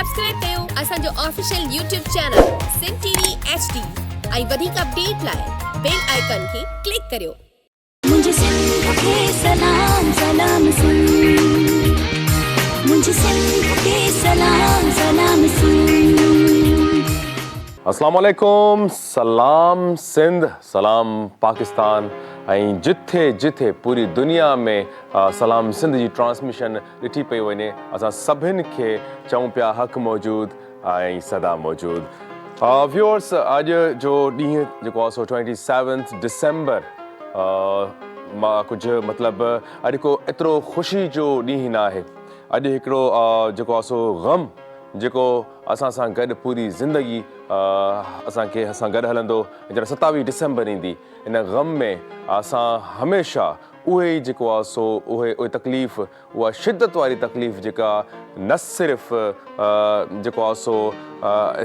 Subscribe ڪيو اسان جو official YouTube channel Sindh T V H D ۽ وڌيڪ اپڊيٽ لاء بيل آئيڪان کي ڪلڪ ڪريو. منهنجي سنڌ کي سلام سلام سنڌ منهنجي سنڌ کي سلام سلام سنڌ. اسلام عليڪم سلام سنڌ سلام پاڪستان ۽ جٿي جٿي پوري دنيا ۾ سلام سنڌ جي ٽرانسميشن ڏٺي پئي وڃي اسان سڀن کي چئون پيا حق موجود ۽ سدا موجود ويورس اڄ جو ڏينهن جيڪو آهي سو ٽوئنٽي سيونٿ ڊسمبر مان ڪجهه مطلب اڄ ڪو ايترو خوشي جو ڏينهن نه آهي اڄ هڪڙو جيڪو آهي سو غم جيڪو اسان سان گڏ پوري زندگي اسان کي اسان گڏ هلندو جڏهن ستاويهه ڊسمبر ايندي ان غم ۾ اسان هميشه اهي ئي جيڪو آهي سو اهي اهي تڪليف اها شدت واري تڪليف جيڪا نه صرف جيڪو آهي سو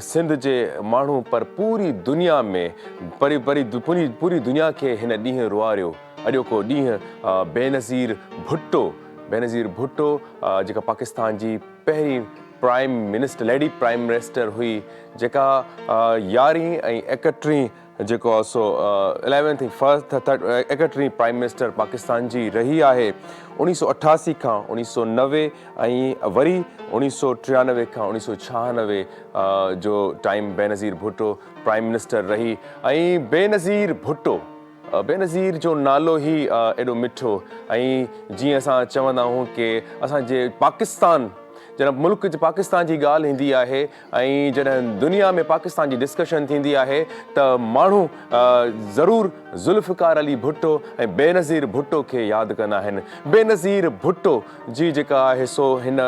سنڌ جي ماڻهو پر پوري دنيا ۾ پري پري پوري پوري دنيا کي هن ڏينهن روئاريو اڄوڪو ڏينهن بينظير ڀٽو بينظير ڀٽو جيڪا پاڪستان جي پهرين prime minister lady prime minister هئي جيڪا يارهين ۽ ايڪٽيهين جيڪو آهي سو اليونٿ ۽ فرسٽ ايڪٽيهين پرائيم منسٽر پاڪستان جي رهي آهي. اوڻيهه سو 88 کان اوڻيهه سو 90 ۽ وري اوڻيهه سو 93 کان اوڻيهه سو 96 جو time Benazir Bhutto prime minister رهي ۽ بينظير ڀٽو بينظير جو نالو ئي ايڏو مٺو ۽ جيئن اسان چوندا آهيون ڪي اسان جي پاڪستان جڏهن ملڪ پاڪستان جي ڳالهه ايندي آهي ۽ جڏهن دنيا ۾ پاڪستان جي ڊسڪشن ٿيندي آهي ته ماڻهو ضرور ذوالفقار علي ڀٽو ۽ بينظير ڀٽو کي ياد ڪندا آهن. بينظير ڀٽو جي جيڪا آهي سو هن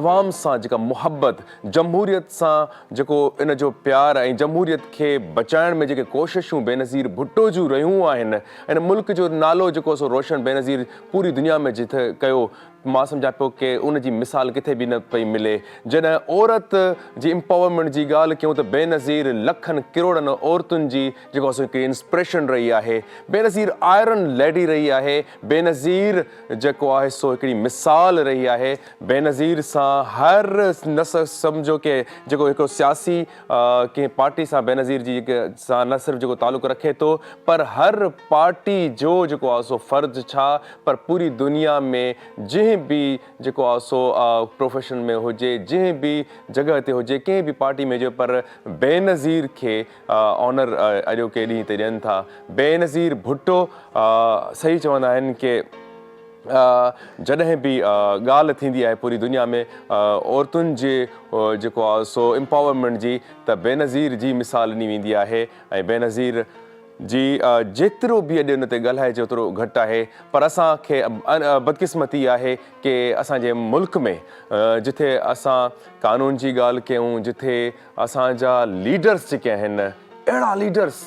عوام سان جيڪا محبت، جمهوريت سان جيڪو ان جو پيار ۽ جمهوريت کي بچائڻ ۾ جيڪي ڪوششون بينظير ڀٽو جون رهيون آهن، ان ملڪ جو نالو جيڪو سو روشن بينظير پوري دنيا ۾ جٿ ڪيو مان سمجهان پيو ڪي ان جي مثال ڪٿي به نه پئي ملي. جڏهن عورت جي امپاورمينٽ جي ڳالهه ڪيون ته بينظير لکن ڪروڙن عورتن جي جيڪو سو هڪڙي انسپريشن رهي آهي. بينظير آئرن ليڊي رهي آهي. بينظير جيڪو آهي سو هڪڙي مثال رهي آهي. بينظير سان هر نه سمجهو ڪي جيڪو هڪڙو سياسي ڪنهن پارٽي سان بينظير جي سان نه صرف جيڪو تعلق رکي ٿو پر هر پارٽي جو جيڪو آهي سو فرض ڇا پر پوري دنيا ۾ جنهن به جيڪو آهي سو پروفيشن ۾ هجي جنهن به جڳهه تي هجي ڪنهن به پارٽي ۾ هجي پر بينظير کي آنر اڄوڪي ڏينهن تي ڏين ٿا بينظير ڀٽو صحيح چوندا آهن ڪي جڏهن به ڳالهه ٿيندي آهي پوري دنيا ۾ عورتن جي جيڪو آهي سو امپاورمينٽ جي ته بينظير جي مثال ڏني ويندي آهي ۽ بينظير جي جيترو به اڄ ان تي ڳالهائجي اوترو گهٽ آهي پر اسان کي بدقسمتي آهي ڪي اسان جي ملڪ ۾ جٿي اسان قانون جي ڳالهه ڪيون جٿي اسان جا ليڊرس جيڪي آهن اهڙا ليڊرس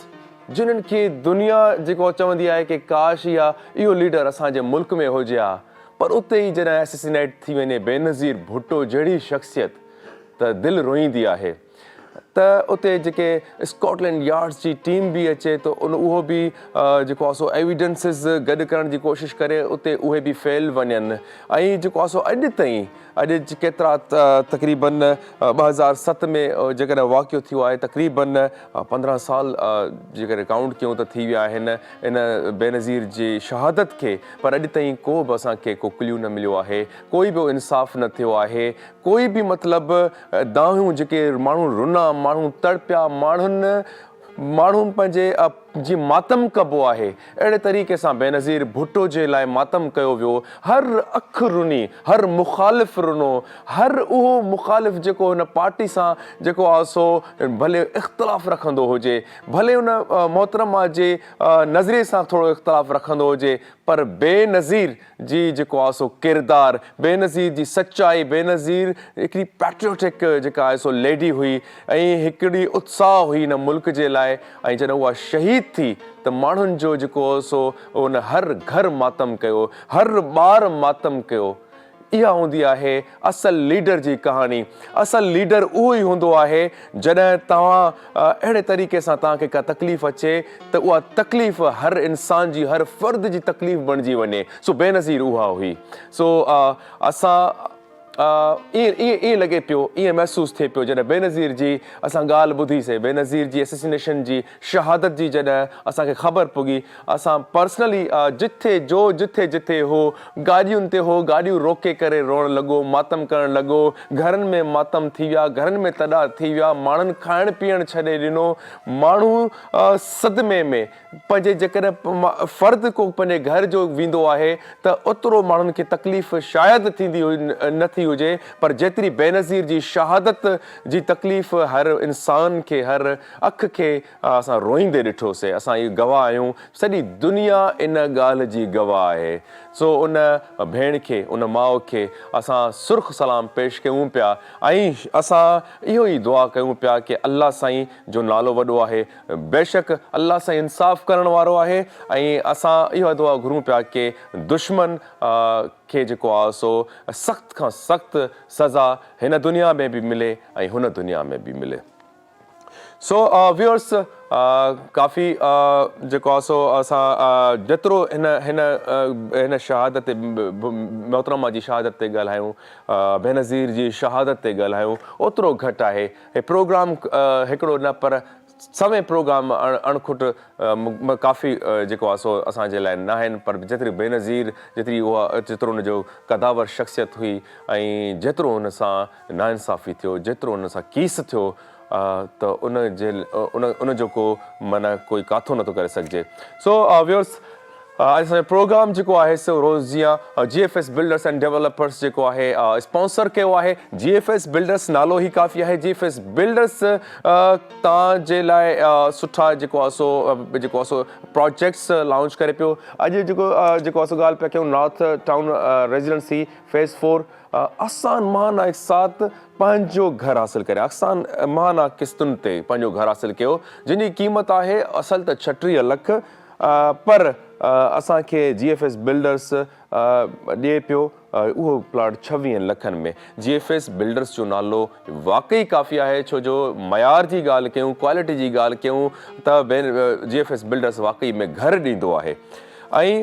جنھن کي دنيا جيڪو چوندي آهي ڪي ڪاش اها اهو ليڊر اسان جي ملڪ ۾ هجي ها پر اتي ئي جڏهن اسيسينيٽ ٿي وڃي بينظير ڀٽو جهڙي شخصيت ته دل روئيندي آهي ته اتي جيڪي اسڪاٽلينڊ يارڊس جي ٽيم به اچي ته ان اهو به جيڪو آهي سو ايويڊنسز گڏ ڪرڻ جي ڪوشش ڪري اتي اهي به فيل وڃن ۽ جيڪو آهي سو اڄ تائين اڄ ڪيترا تقريبن 2007 ۾ جيڪڏهن واقعو ٿيو آهي تقريبن 15 سال جيڪڏهن ڪائونٽ ڪيون ته ٿي ويا آهن ان بينظير جي شهادت کي پر اڄ تائين ڪو به اسان کي ڪو ڪليو نه مليو آهي ڪوئي به انصاف نه ٿيو آهي ڪوئي به مطلب دانهيون جيڪي ماڻهو رنا ماڻهو تڙپيا ماڻهن ماڻهو پنهنجي جي ماتم ڪبو آهي اهڙي طريقي سان بينظير ڀٽو جي لاء ماتم ڪيو ويو هر اک رني هر مخالف رنو هر اهو مخالف جيڪو هن پارٽي سان جيڪو آهي سو ڀلي اختلاف رکندو هجي ڀلي ان محترمه جي نظريي سان ٿورو اختلاف رکندو هجي پر بينظير جي جيڪو آهي سو ڪردار، بينظير جي سچائي، بينظير هڪڙي پيٽريوٽڪ جيڪا آهي سو ليڊي هئي ۽ هڪڙي اتساهه هئي هن ملڪ جي لاء ۽ جڏهن اها شهيد ٿي ته ماڻهن جو جيڪو هو سو ان هر گهر ماتم ڪيو، هر ٻار ماتم ڪيو. اها هوندي آهي اصل ليڊر جي ڪهاڻي. اصل ليڊر اهو ئي هوندو آهي جڏهن توهان اهڙي طريقي سان توهان کي ڪا تڪليف اچي ته اها تڪليف هر انسان جي هر فرد جي تڪليف بڻجي وڃي سو بينظير اها هئي سو اسان ائين ائين ائين لڳي پيو، ائين محسوس ٿئي پيو جڏهن بينظير جي اسان ڳالهه ٻڌي سي، بينظير جي اسيسينيشن جي شهادت جي جڏهن اسان کي خبر پڳي، اسان پرسنلي جٿي جو جٿي جٿي هو گاڏين تي هو گاڏيون روڪي ڪري روئڻ لڳو، ماتم ڪرڻ لڳو، گهرن ۾ ماتم ٿي ويا، گهرن ۾ تڏا ٿي ويا، ماڻهن کائڻ پيئڻ ڇڏي ڏنو، ماڻهو صدمي ۾. پنهنجي جيڪڏهن فرد ڪو پنهنجي گهر جو ويندو آهي ته اوترو ماڻهن کي تڪليف شايد ٿيندي نه ٿي هجي پر جيتري بينظير جي شهادت جي تڪليف هر انسان کي هر اک کي اسان روئيندي ڏٺو سي اسان اهي گواهه آهيون سڄي دنيا ان ڳالهه جي گواهه آهي سو ان ڀيڻ کي ان ماء کي اسان سرخ سلام پيش ڪيون پيا ۽ اسان اهو ئي دعا ڪيون پيا ڪي الله سائين جو نالو وڏو آهي بيشڪ الله سائين انصاف ڪرڻ وارو آهي ۽ اسان اها دعا گهرون پيا ڪي دشمن کي جيڪو آهي سو سخت کان سخت سزا هن دنيا ۾ به ملي ۽ هن دنيا ۾ به ملي. سو ويورس ڪافي جيڪو آهي سو اسان جيترو هن هن هن شهادت تي محترمه جي شهادت تي ڳالهايون بينظير جي شهادت تي ڳالهايون اوترو گهٽ آهي هي پروگرام هڪڙو نه پر سوين پروگرام اڻ کٽ ڪافي جيڪو آهي سو اسان جي لاء ناهن پر جيتري بينظير جيتري اها جيترو ان جو قداور شخصيت هئي ۽ جيترو ان سان ناانصافي ٿيو جيترو ان سان ڪيس ٿيو ته ان جي ان ان جو ڪو معنيٰ ڪوئي ڪاٿو نٿو ڪري سگهجي سو ويورس اڄ اسان جو پروگرام جيڪو آهي سو روز جيان G F S builders and developers جيڪو آهي اسپانسر ڪيو آهي جي ايف ايس بلڊرس نالو ئي ڪافي آهي جي ايف ايس بلڊرس تان جي لاء سٺا جيڪو آهي سو جيڪو آهي سو پروجيڪٽس لانچ ڪري پيو اڄ جيڪو جيڪو آهي سو ڳالهه پيا ڪيون North town residency phase four آسان ماهانه اقساط پنهنجو گهر حاصل ڪري آسان ماهانه قسطن تي پنهنجو گهر حاصل ڪيو جنهن جي قيمت آهي اصل ته 36 لک پر اسان کي جي ايف ايس بلڊرس ڏئي پيو اهو پلاٽ ڇويهن لکن ۾ جي ايف ايس بلڊرس جو نالو واقعي ڪافي آهي ڇو جو معيار جي ڳالهه ڪيون ڪوالٽي جي ڳالهه ڪيون ته جي ايف ايس بلڊرس واقعي ۾ گهر ڏيندو آهي ۽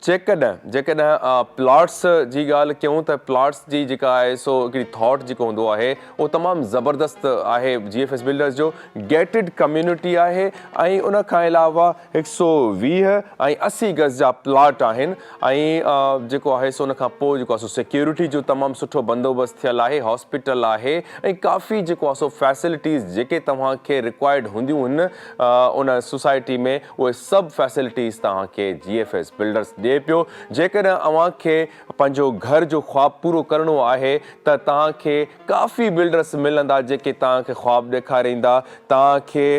جيڪڏهن جيڪڏهن پلاٽس جي ڳالهه ڪيون ته پلاٽس جي جيڪا آهي سو هڪڙي ٿاٽ جيڪو هوندو آهي اهو تمام زبردست آهي جي ايف ايس بلڊرس جو گيٽڊ ڪميونٽي آهي ۽ ان کان علاوه هڪ سو 20 ۽ 80 گز جا پلاٽ آهن ۽ جيڪو آهي سو ان کان پوء جيڪو آهي سو سيڪيورٽي جو تمام سٺو بندوبست ٿيل آهي هاسپيٽل آهي ۽ ڪافي جيڪو آهي سو فيسلٽيز جيڪي توهان کي رڪوائرڊ هونديون آهن ان سوسائٽي ۾ اهي سڀ فيسلٽيز توهان کي جي ايف ايس بلڊرس ڏئي پيو. جيڪڏهن اوهان کي پنهنجو گهر جو خواب پورو ڪرڻو آهي ته توهان کي ڪافي بلڊرس ملندا جيڪي توهان کي خواب ڏيکاريندا، توهان کي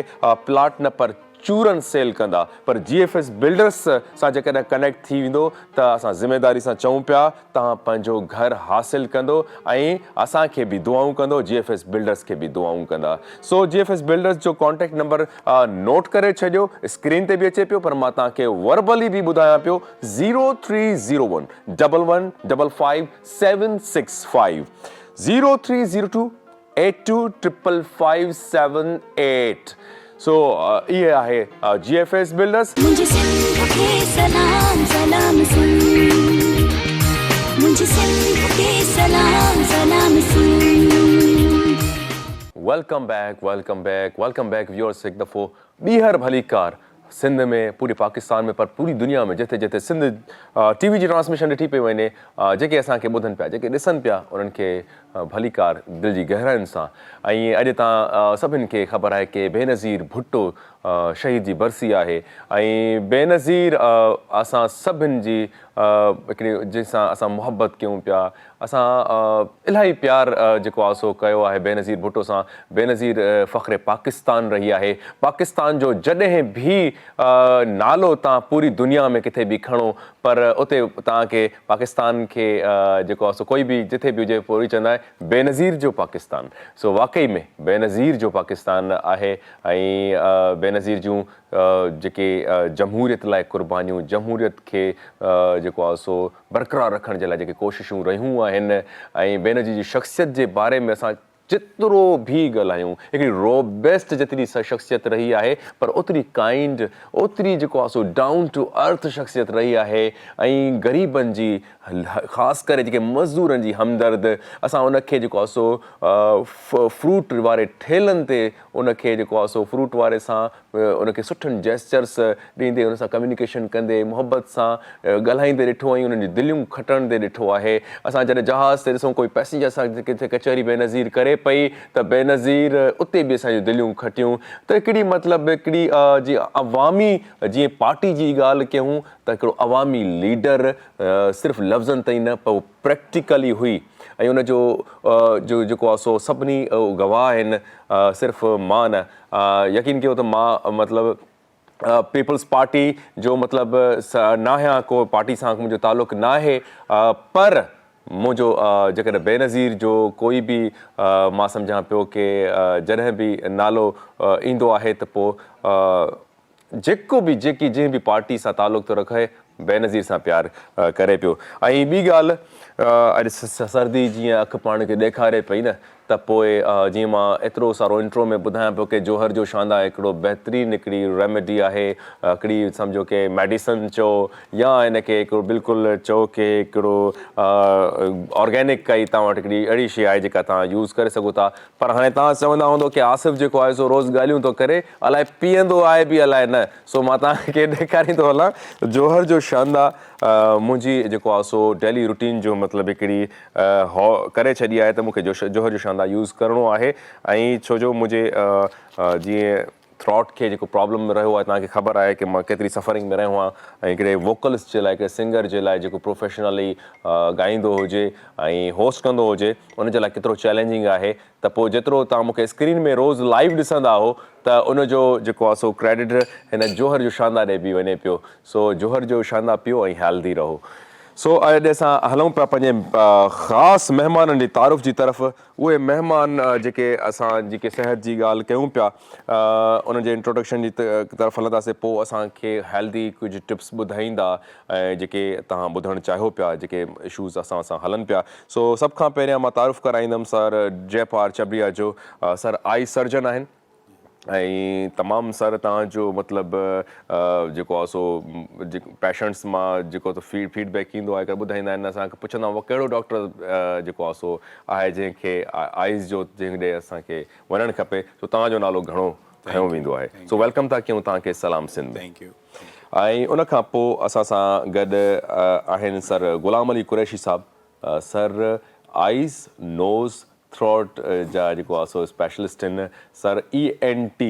پلاٽ نه پر چورن سيل ڪندا پر جي ايف ايس بلڊرس سان جيڪڏهن ڪنيڪٽ ٿي ويندو ته اسان ذميداري سان چئون پيا توهان پنهنجو گهر حاصل ڪندو ۽ اسان کي به دعائون ڪندو جي ايف ايس بلڊرس کي به دعائون ڪندا سو جي ايف ايس بلڊرس جو ڪانٽيڪٽ نمبر نوٽ ڪري ڇڏيو اسڪرين تي به اچي پيو پر مان توهان کي وربلي به ٻڌايان پيو zero three zero one double one double five seven six five zero three zero two eight two triple five seven eight سو اهي آهي جي ايف ايس بلڊرس. منهنجي سنڌ کي سلام سلام سنڌ منهنجي سنڌ کي سلام سلام Sindh. Welcome back welcome back welcome back viewers هڪ دفعو ٻيهر ڀليڪار سنڌ ۾ پوري پاڪستان ۾ پر پوري دنيا ۾ جتي جتي سنڌ ٽي وي جي ٽرانسميشن ڏٺي پئي وڃي جيڪي اسان کي ٻڌن پيا جيڪي ڏسن پيا انهن کي ڀليڪار دل جي گهراين سان ۽ اڄ تان سڀن کي خبر آهي ڪي بينظير ڀٽو شهيد جي برسي آهي ۽ بينظير اسان سڀن جي هڪڙي جنهن سان اسان محبت ڪيون پيا اسان الاهي پيار جيڪو آهي سو ڪيو آهي بينظير ڀٽو سان بينظير فخر پاڪستان رهي آهي پاڪستان جو جڏهن به نالو تان پوري دنيا ۾ ڪٿي به کڻو پر اتي توهان کي پاڪستان کي جيڪو آهي سو ڪوئي به جٿي به هجي پوء چوندا آهن بينظير جو پاڪستان سو واقعي ۾ بينظير جو پاڪستان آهي ۽ بينظير جون جيڪي جمهوريت لاء قربانيون جمهوريت کي جيڪو آهي سو برقرار رکڻ جي لاء جيڪي ڪوششون رهيون آهن ۽ بينظير جي شخصيت جي باري ۾ اسان جيترو به ڳالهايون هڪڙي روبيسٽ جيتري شخصيت رهي آهي پر اوتري ڪائنڊ اوتري جيڪو آهي سو ڊائون ٽو ارٿ شخصيت رهي آهي ۽ غريبن جي خاص ڪري جيڪي مزدورن جي همدرد اسان ان کي جيڪو آهي سو فروٽ واري ٺيلن تي ان کي جيڪو آهي سو فروٽ واري سان ان کي سٺن جيسچرس ڏيندي ان سان ڪميونيڪيشن ڪندي محبت سان ڳالهائيندي ڏٺو ۽ انهن جون دليون کٽڻدي ڏٺو آهي. اسان جڏهن جهاز تي ڏسون ڪوئي پئسينجر سان ڪٿي ڪچهري بينظير ڪري پئي ته بينظير اتي به اسان جون دليون کٽيون ته هڪڙي مطلب هڪڙي جي عوامي جيئن پارٽي جي ڳالهه ڪيون ته هڪڙو عوامي ليڊر صرف لفظن تائين نه پر پريڪٽيڪلي هئي ۽ ان جو جو جيڪو آهي سو سڀني گواهه آهن صرف مان نه يقين ڪيو ته مان مطلب پيپلز پارٽي جو مطلب ناهيان ڪو پارٽي سان منهنجو تعلق ناهي پر منهنجو جيڪڏهن بينظير جو ڪوئي به مان سمجهان پيو ڪي جڏهن به نالو ايندو آهي ته پوء جيڪو به جيڪي جنهن به پارٽي سان تعلق ٿو رکي بينظير سان پيار ڪري پيو ۽ ٻي ڳالهه اڄ سردي جيئن اک پاڻ کي ڏيکاري پئي نه ته پوء جيئن مان ايترو سارو انٽرو ۾ ٻڌايان پيو ڪي جوهر جو شاندا هڪڙو بهترين هڪڙي ريميڊي آهي هڪڙي سمجهو ڪي ميڊيسن چئو يا ان کي هڪڙو بلڪل چئو ڪي هڪڙو آرگينڪ ڪائي توهان وٽ هڪڙي اهڙي شي آهي جيڪا توهان يوز ڪري سگهو ٿا پر هاڻي توهان چوندا هوندو ڪي آصف جيڪو آهي سو روز ڳالهيون ٿو ڪري الائي پيئندو آهي به الائي نه سو مان توهان کي ڏيکاريندو هلان جوهر جو شاندا منهنجي جيڪو آهي سو ڊيلي روٽين جو مطلب هڪڙي هو ڪري ڇڏي آهي ته مون کي جوهر جو شاندا يوز ڪرڻو آهي ۽ ڇو جو منهنجي جيئن ٿراٽ کي جيڪو پرابلم رهيو آهي توهان کي خبر آهي ڪي مان ڪيتري سفرنگ ۾ رهيو آهيان ۽ هڪڙي ووڪلسٽ جي لاء هڪڙي سنگر جي لاء جيڪو پروفيشنلي ڳائيندو هجي ۽ هوسٽ ڪندو هجي ان جي لاء ڪيترو چئلينجنگ آهي ته پوء جيترو توهان مون کي اسڪرين ۾ روز لائيو ڏسندا هو ته ان جو جيڪو آهي سو ڪريڊٽ هن جوهر جو شاندا ڏي به وڃي پيو سو جوهر جو شاندا پيو ۽ هيلدي رهو. سو اڄ اسان هلون پيا پنهنجي خاص مهمانن جي تعارف جي طرف. اهي مهمان جيڪي اسان جيڪي صحت جي ڳالهه ڪيون پيا انهن جي انٽروڊڪشن جي طرف هلنداسين پوء اسان کي هيلدي ڪجهه ٽپس ٻڌائيندا ۽ جيڪي توهان ٻڌڻ چاهيو پيا جيڪي اشوز اسان سان هلن پيا. سو سڀ کان پهريان مان تعارف ڪرائيندم سر جئپار چبريا جو. سر آئي سرجن آهن. ۽ تمام سر توهان جو مطلب جيڪو آهي سو پيشنٽس مان جيڪو ته فيڊ بيڪ ايندو آهي ٻڌائيندا آهن اسان کي پڇندا آهيون ڪهڙو ڊاڪٽر جيڪو آهي سو آهي جنهن کي آئيز جو جنهن ڏي اسان کي وڃڻ کپي سو توهان جو نالو گهڻو کنيو ويندو آهي سو welcome ٿا ڪيون توهان کي سلام سنڌ ۾ ۽ ان کان پوء اسان سان گڏ آهن سر غلام علي قريشي صاحب سر آئيز نوز ٿروٽ جا جيڪو آ سو اسپيشلسٽ آهن سر اي اين ٽي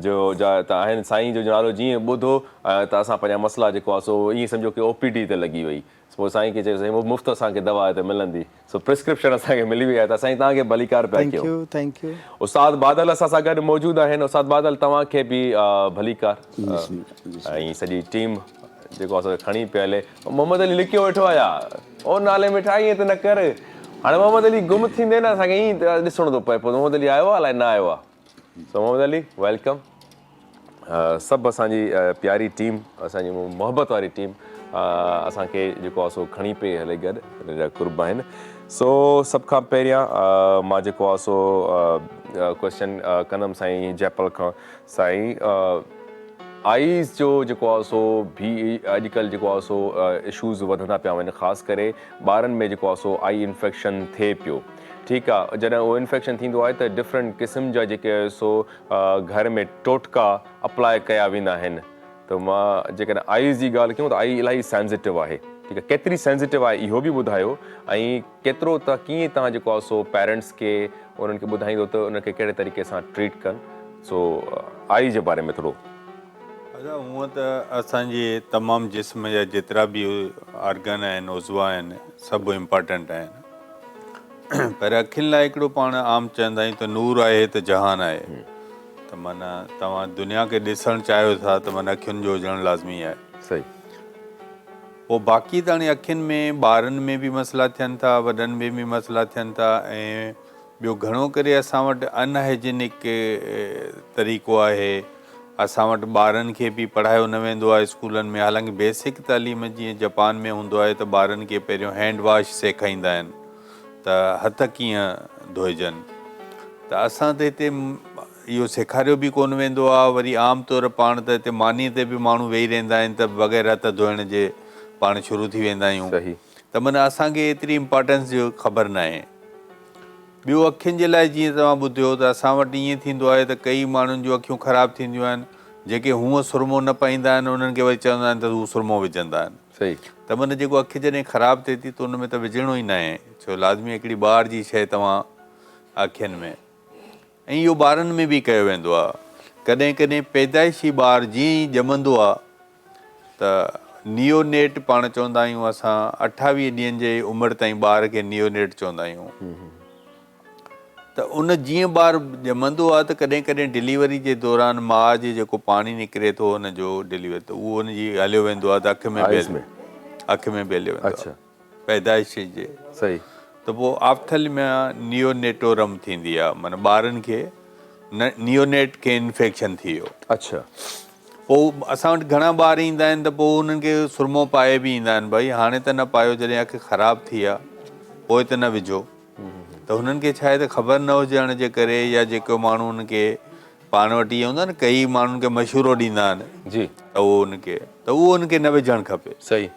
جو جا ته آهن سائين جو نالو جيئن ٻڌو ته اسان پنهنجا مسئلا جيڪو آ سو ائين سمجهو ڪي او پي ڊي تي لڳي وئي پوء سائين کي چيو سائين مفت اسان کي دوا هتي ملندي سو پرسڪرپشن اسان کي ملي وئي آهي ته سائين توهان کي ڀليڪار پيا thank ڪيون you thank you استاد بادل اسان سان گڏ موجود آهن استاد بادل توهان کي به ڀليڪار ۽ سڄي ٽيم جيڪو آ سو کڻي پئي هلي محمد علي لڪيو ويٺو آ يا او نالي مٺا ائين ته نه ڪر. هاڻي محمد علي گم ٿيندي نه اسان کي ائين ڏسڻو ٿو پئي پوء محمد علي آيو آ الائي نه آيو آ. سو محمد علي welcome. سڀ اسان جي پياري ٽيم اسان جي محبت واري ٽيم اسان کي جيڪو آ سو کڻي پئي هلي گڏ ان جا قرب آهن. سو سڀ کان پهريان مان جيڪو آ سو ڪويسچن ڪندم سائين جئپل کان سائين آئيز جو جيڪو آهي سو به اڄڪلهه جيڪو آهي سو اشوز وڌندا پيا وڃن خاص ڪري ٻارن ۾ جيڪو آهي سو آئي انفيڪشن ٿئي پيو ٺيڪ آهي جڏهن اهو انفيڪشن ٿيندو آهي ته ڊفرنٽ قسم جا جيڪي آهي سو گهر ۾ ٽوٽڪا اپلاء ڪيا ويندا آهن ته مان جيڪڏهن آئيز جي ڳالهه ڪيون ته آئي الاهي سينسيٽو آهي ٺيڪ آهي ڪيتري سينسيٽو آهي اهو به ٻڌايو ۽ ڪيترو ته ڪيئن تهان جيڪو آهي سو پيرنٽس کي انهن کي ٻڌائيندو ته انهن کي ڪهڙي طريقي سان ٽريٽ ڪن سو آئي جي باري ۾ ٿورو. ادا هونء ته اسان جي تمام جسم جا جيترا به آرگن آهن عضوا آهن سڀ امپارٽنٽ آهن پر اکين لاء هڪڙو پاڻ عام چوندا آهيون ته نور آهي ته جهان آهي ته معنيٰ توهان دنيا کي ڏسڻ چاهيو ٿا ته معنيٰ اکين جو هجڻ لازمي آهي. صحيح. پوء باقي ته هاڻي اکين ۾ ٻارن ۾ به مسئلا ٿين ٿا وڏن ۾ به مسئلا ٿين ٿا ۽ ٻيو گهڻو ڪري اسان وٽ ان هائيجينڪ طريقو آهي اسان وٽ ٻارن کي به پڙهايو نه ويندو آهي اسڪولن ۾ حالانڪه بيسڪ تعليم جيئن جپان ۾ هوندو آهي ته ٻارن کي پهريون هينڊ واش سيکائيندا آهن ته هٿ ڪيئن ڌوئجن ته اسان ته هتي اهو سيکاريو به ڪونه ويندو آهي وري عام طور پاڻ ته هتي مانيء تي به ماڻهو ويهي رهندا آهن ته بغير هٿ ڌوئڻ جي پاڻ شروع ٿي ويندا آهيون ته معنيٰ اسان کي ايتري امپارٽنس جو خبر ناهي. ٻيو اکين جي لاء جيئن توهان ٻڌيو ته اسان وٽ ائين ٿيندو آهي ته ڪئي ماڻهن جون اکيون خراب ٿينديون آهن جيڪي هونء سرمو نه پائيندا آهن انهن کي وري چوندا آهن ته هو سرمو وجهندا آهن ته معنيٰ جيڪو اک جڏهن خراب ٿئي ٿي ته ان ۾ ته وجهڻو ئي ناهي ڇو لازمي هڪڙي ٻاهر جي شيء توهان اکين ۾ ۽ اهو ٻارن ۾ به ڪيو ويندو آهي ڪڏهن ڪڏهن پيدائشي ٻار جيئن ئي ڄمندو آهي ته نيو نيٽ پاڻ چوندا آهيون اسان 28 ڏينهن جي عمر تائين ٻار کي نيو نيٽ چوندا آهيون ته ان جيئن ٻار ڄمندو آهي ته ڪڏهن ڪڏهن ڊليوري جي دوران ماء جي جيڪو پاڻي نڪري ٿو ان جو ڊليوري ته اهو ان جي هليو ويندو آهي ته اک ۾ به اک ۾ به هليو ويندو آهي پيدائش جي صحيح ته پوء آفٿلميا نيونيٽورم ٿيندي آ معنيٰ ٻارن کي نيونيٽ کي انفيڪشن ٿي ويو. اڇا. پوء اسان وٽ گهڻا ٻار ايندا آهن ته پوء انهن کي سرمو پائي به ايندا آهن ڀائي هاڻي ته نه پايو جڏهن اک خراب ٿي آ پوء ته نه وجهو ته هنن کي ڇا آهي ته خبر نه هجڻ جي ڪري يا جيڪو ماڻهو انهن کي پاڻ وٽ اهي هوندا آهن ڪئي ماڻهن کي مشورو ڏيندا آهن جي ته اهو ان کي ته اهو ان کي نه وجهڻ کپي. صحيح.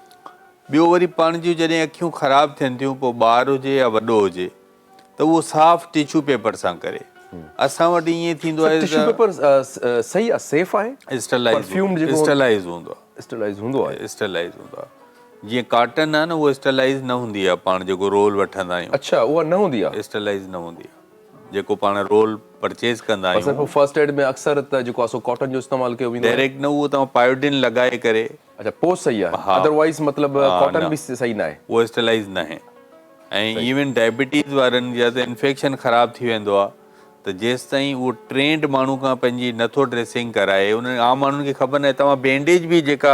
ٻيو وري پاڻ جون جڏهن اکيون خراب ٿين ٿيون پوء ٻار هجي يا وڏو هجي ته اهو صاف ٽشو پيپر سان ڪري. اسان وٽ ائين ٿيندو آهي ته. ٽشو پيپر صحيح آهي سيف آهي؟ اسٽرلائيز پرفيوم جيڪو اسٽرلائيز هوندو آهي. اسٽرلائيز هوندو آهي. اسٽرلائيز هوندو آهي. جيئن ڪاٽن آهي نه اهو اسٽرلائيز نه هوندي آهي پاڻ جيڪو رول وٺندا آهيون. اڇا اها نه هوندي آهي. اسٽرلائيز نه هوندي آهي. جيڪو پاڻ رول پرچيز ڪندا آهيون. اسان فرسٽ ايڊ ۾ اڪثر ته جيڪو آهي سو ڪاٽن جو استعمال ڪيو ويندو آهي. ڊائريڪٽ نه اهو توهان پايوڊين لڳائي ڪري. اڇا پوء صحيح آهي ادروائيز مطلب ڪاٽن به صحيح ناهي. اهو اسٽرلائيز ناهي ۽ ايون ڊائبٽيز وارن جا ته انفيڪشن خراب ٿي ويندو آهي ته جيستائين اهو ٽرينڊ ماڻهو کان پنهنجي نٿو ڊريسنگ ڪرائي انهن عام ماڻهن کي خبر ناهي توهان بينڊيج به جيڪا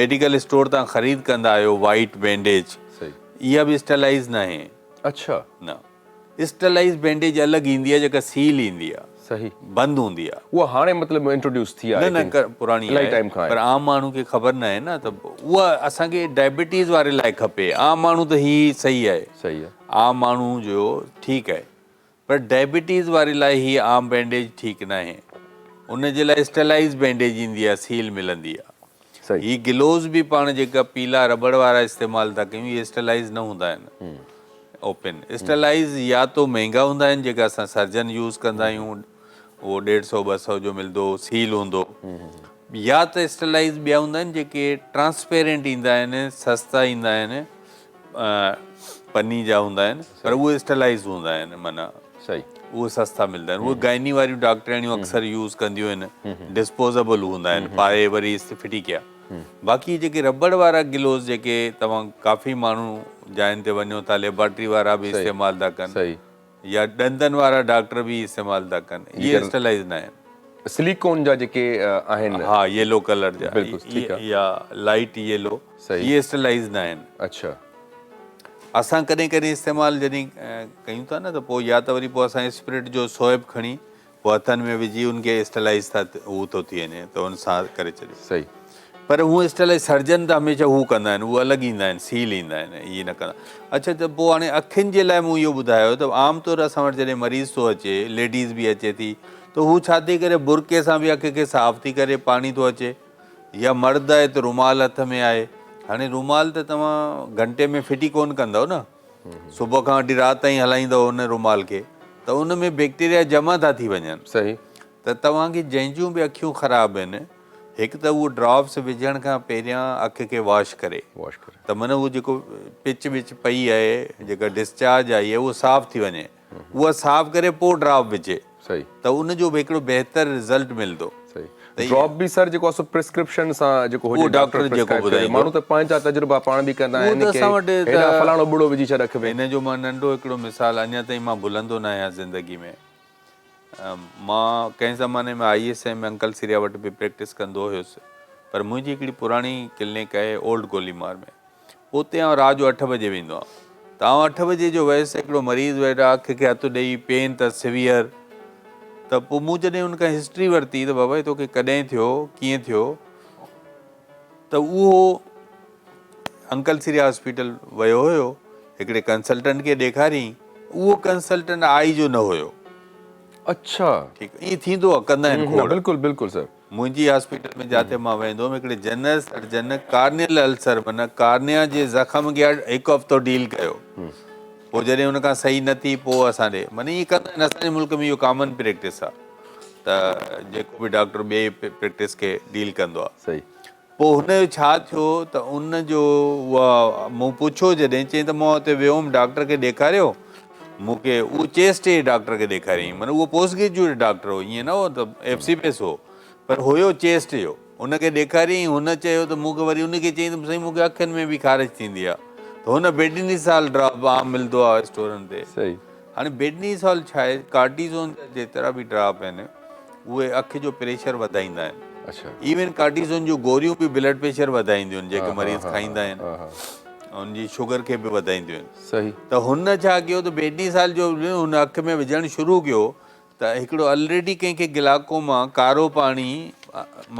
ميڊيڪل اسٽور تان خريد ڪندا آهيو وائيٽ بينڊيج اها به اسٽرلائيز ناهي. اڇا. نه. اسٽرلائيز بينڊيج الڳ ايندي آهي جيڪا سيل ايندي آهي. صحيح. بند هوندي آهي. اها هاڻي مطلب انٽروڊيوس ٿي آهي. نه نه پراڻي آهي ٽائيم کان پر عام ماڻهو کي خبر نه آهي نه ته اها اسان کي ڊائبٽيز واري لاء کپي عام ماڻهو ته هي صحيح آهي. صحيح آهي. عام ماڻهو جو ٺيڪ آهي پر ڊائبٽيز واري لاء هي عام بينڊيج ٺيڪ ناهي ان جي لاء اسٽرلائيز بينڊيج ايندي آهي سيل ملندي آهي. صحيح. هي گلوز به پاڻ جيڪا پيلا رٻڙ وارا استعمال ٿا ڪيون اهي اسٽرلائيز نه هوندا آهن. اوپن اسٽرلائيز يا تو مهنگا هوندا آهن جيڪا اسان سرجن يوز ڪندا آهيون اهو ڏيڍ سو ٻه سو جو ملندو سيل هوندو يا ته اسٽرلائيز ٻيا هوندا آهن جيڪي ٽرانسپيرنٽ ايندا آهن سستا ايندا آهن پني جا هوندا آهن پر اهي اسٽرلائيز هوندا آهن معنيٰ صحيح اهي سستا ملندا آهن اهي گائني واريون ڊاڪٽرياڻيون اڪثر يوز ڪنديون آهن ڊسپوزبل هوندا آهن پائي وري ڦٽي ڪيا باقي جيڪي رٻڙ وارا گلوز جيڪي توهان ڪافي ماڻهو جاين تي وڃو ٿا ليبارٽري وارا به استعمال ٿا ڪن يا ڏندن وارا ڊاڪٽر به استعمال ٿا ڪن اهي اسٽرلائيز نه آهن. سليڪون جا جيڪي آهن. ها ييلو ڪلر جا بلڪل ٺيڪ آ يا لائيٽ ييلو اهي اسٽرلائيز نه آهن. اڇا. اسان ڪڏهن ڪڏهن استعمال جڏهن ڪيون ٿا نه ته پوء يا ته وري پوء اسان اسپرٽ جو سوئپ کڻي پوء هٿن ۾ وجهي ان کي اسٽرلائيز ٿا هو ٿو ٿي وڃي ته ان سان ڪري ڇڏيو. صحيح. پر هو اسٽرلائيز سرجن ته هميشه هو ڪندا آهن هو الڳ ايندا آهن سيل ايندا آهن اهي نه ڪندا. اڇا ته پوء هاڻي اکين جي لاء مون اهو ٻڌايو ته عام طور اسان وٽ جڏهن مريض ٿو اچي ليڊيز به اچي ٿي ته هو ڇا ٿي ڪري برقعي سان به اک کي صاف ٿي ڪري پاڻي ٿو اچي يا مرد آهي ته رومال هٿ ۾ آهي هاڻي رومال ته توهان گهنٽي ۾ ڦٽي ڪونه ڪندؤ نه. صبح کان وٺي رات تائين هلائيندؤ ان رومال کي ته ان ۾ بيڪٽيريا جمع ٿا ٿي وڃن. صحيح. ته توهان کي جنهن جون به اکيون خراب آهن هڪ ته اهو ڊراپس وجهڻ کان پهريان اک کي واش ڪري. واش ڪري. ته معنيٰ اهو جيڪو پچ وچ پئي آهي جيڪا ڊسچارج آئي آهي اهو صاف ٿي وڃي. اها صاف ڪري پوء ڊراپ وجهي. صحيح. ته ان جو به هڪڙو بهتر رزلٽ ملندو. صحيح. ڊراپ به سر جيڪو آهي سو پرسڪرپشن سان جيڪو هجي ڊاڪٽر جيڪو ٻڌائيندو. ماڻهو ته پنهنجا تجربا پاڻ به ڪندا آهن ڪي هيڏانهن فلاڻو ٻڙو وجهي ڇڏ اک ۾. ان جو مان ننڍو هڪڙو مثال اڃا تائين مان ڀلندو نه آهيان زندگي ۾. مان ڪنهن زماني ۾ I S M uncle Syria وٽ به پريڪٽس ڪندو هيس پر منهنجي هڪڙي پراڻي ڪلينڪ آهي اولڊ گوليمار ۾. اتي آئون رات جو اٺ بجي ويندو آهيان ته آئون اٺ بجي جو ويس هڪڙو مريض ويٺا اک کي هٿ ڏئي پين ته سويئر ته پوء مون جڏهن ان کان هسٽري ورتي ته بابا هي توکي ڪڏهن ٿيو ڪيئن ٿيو ته اهو انڪل سريا هاسپيٽل ويو هيو هڪڙي ڪنسلٽنٽ کي ڏيکاريائين اهو ڪنسلٽنٽ آئي جو نه هيو. اڇا. ٺيڪ ائين ٿيندو آ ڪندا آهن کوڙ. بلڪل بلڪل سر. منهنجي هاسپيٽل ۾ جاتي مان ويندو هوم هڪڙي جنرل سرجن ڪارنيل السر معنيٰ ڪارنيا جي زخم کي هڪ هفتو ڊيل ڪيو پوء جڏهن ان کان صحيح نه ٿي پوء اسان ڏي معنيٰ ائين ڪندا آهن اسان جي ملڪ ۾ اهو ڪامن پريڪٽس آ ته جيڪو به ڊاڪٽر ٻئي پريڪٽس کي ڊيل ڪندو آ. صحيح. پوء هن جو ڇا ٿيو ته ان جو اها مون پڇيو جڏهن چيائين ته مان اتي ويو هوم ڊاڪٽر کي ڏيکاريو مون کي اهو چيسٽ جي ڊاڪٽر کي ڏيکاريائين معنيٰ اهو پوسٽ گريجوئيٽ ڊاڪٽر هو ائين نه هو ته ايف سي پيس هو پر هيو چيسٽ جو ان کي ڏيکاريائين هن چيو ته مون کي وري ان کي چيائين ته سائين مون کي اکين ۾ به خارش ٿيندي آهي ته هن بيڊنيسال ڊراپ عام ملندو آهي اسٽورن تي صحيح هاڻي بيڊنيسال ڇا آهي ڪارٽيزون جا جيترا به ڊراپ آهن اهي اک جو پريشر وڌائيندا آهن. اڇا. ايون ڪارٽيزون جون گوريون به بلڊ پريشر وڌائينديون آهن جيڪي مريض کائيندا آهن ان جي شگر کي به وڌائينديون آهن. صحيح. ته هن ڇا ڪيو ته بيڊنيسال جو هن اک ۾ وجهڻ شروع ڪيو ته هڪڙو الريڊي ڪنهن کي گلاڪوما ڪارو پاڻي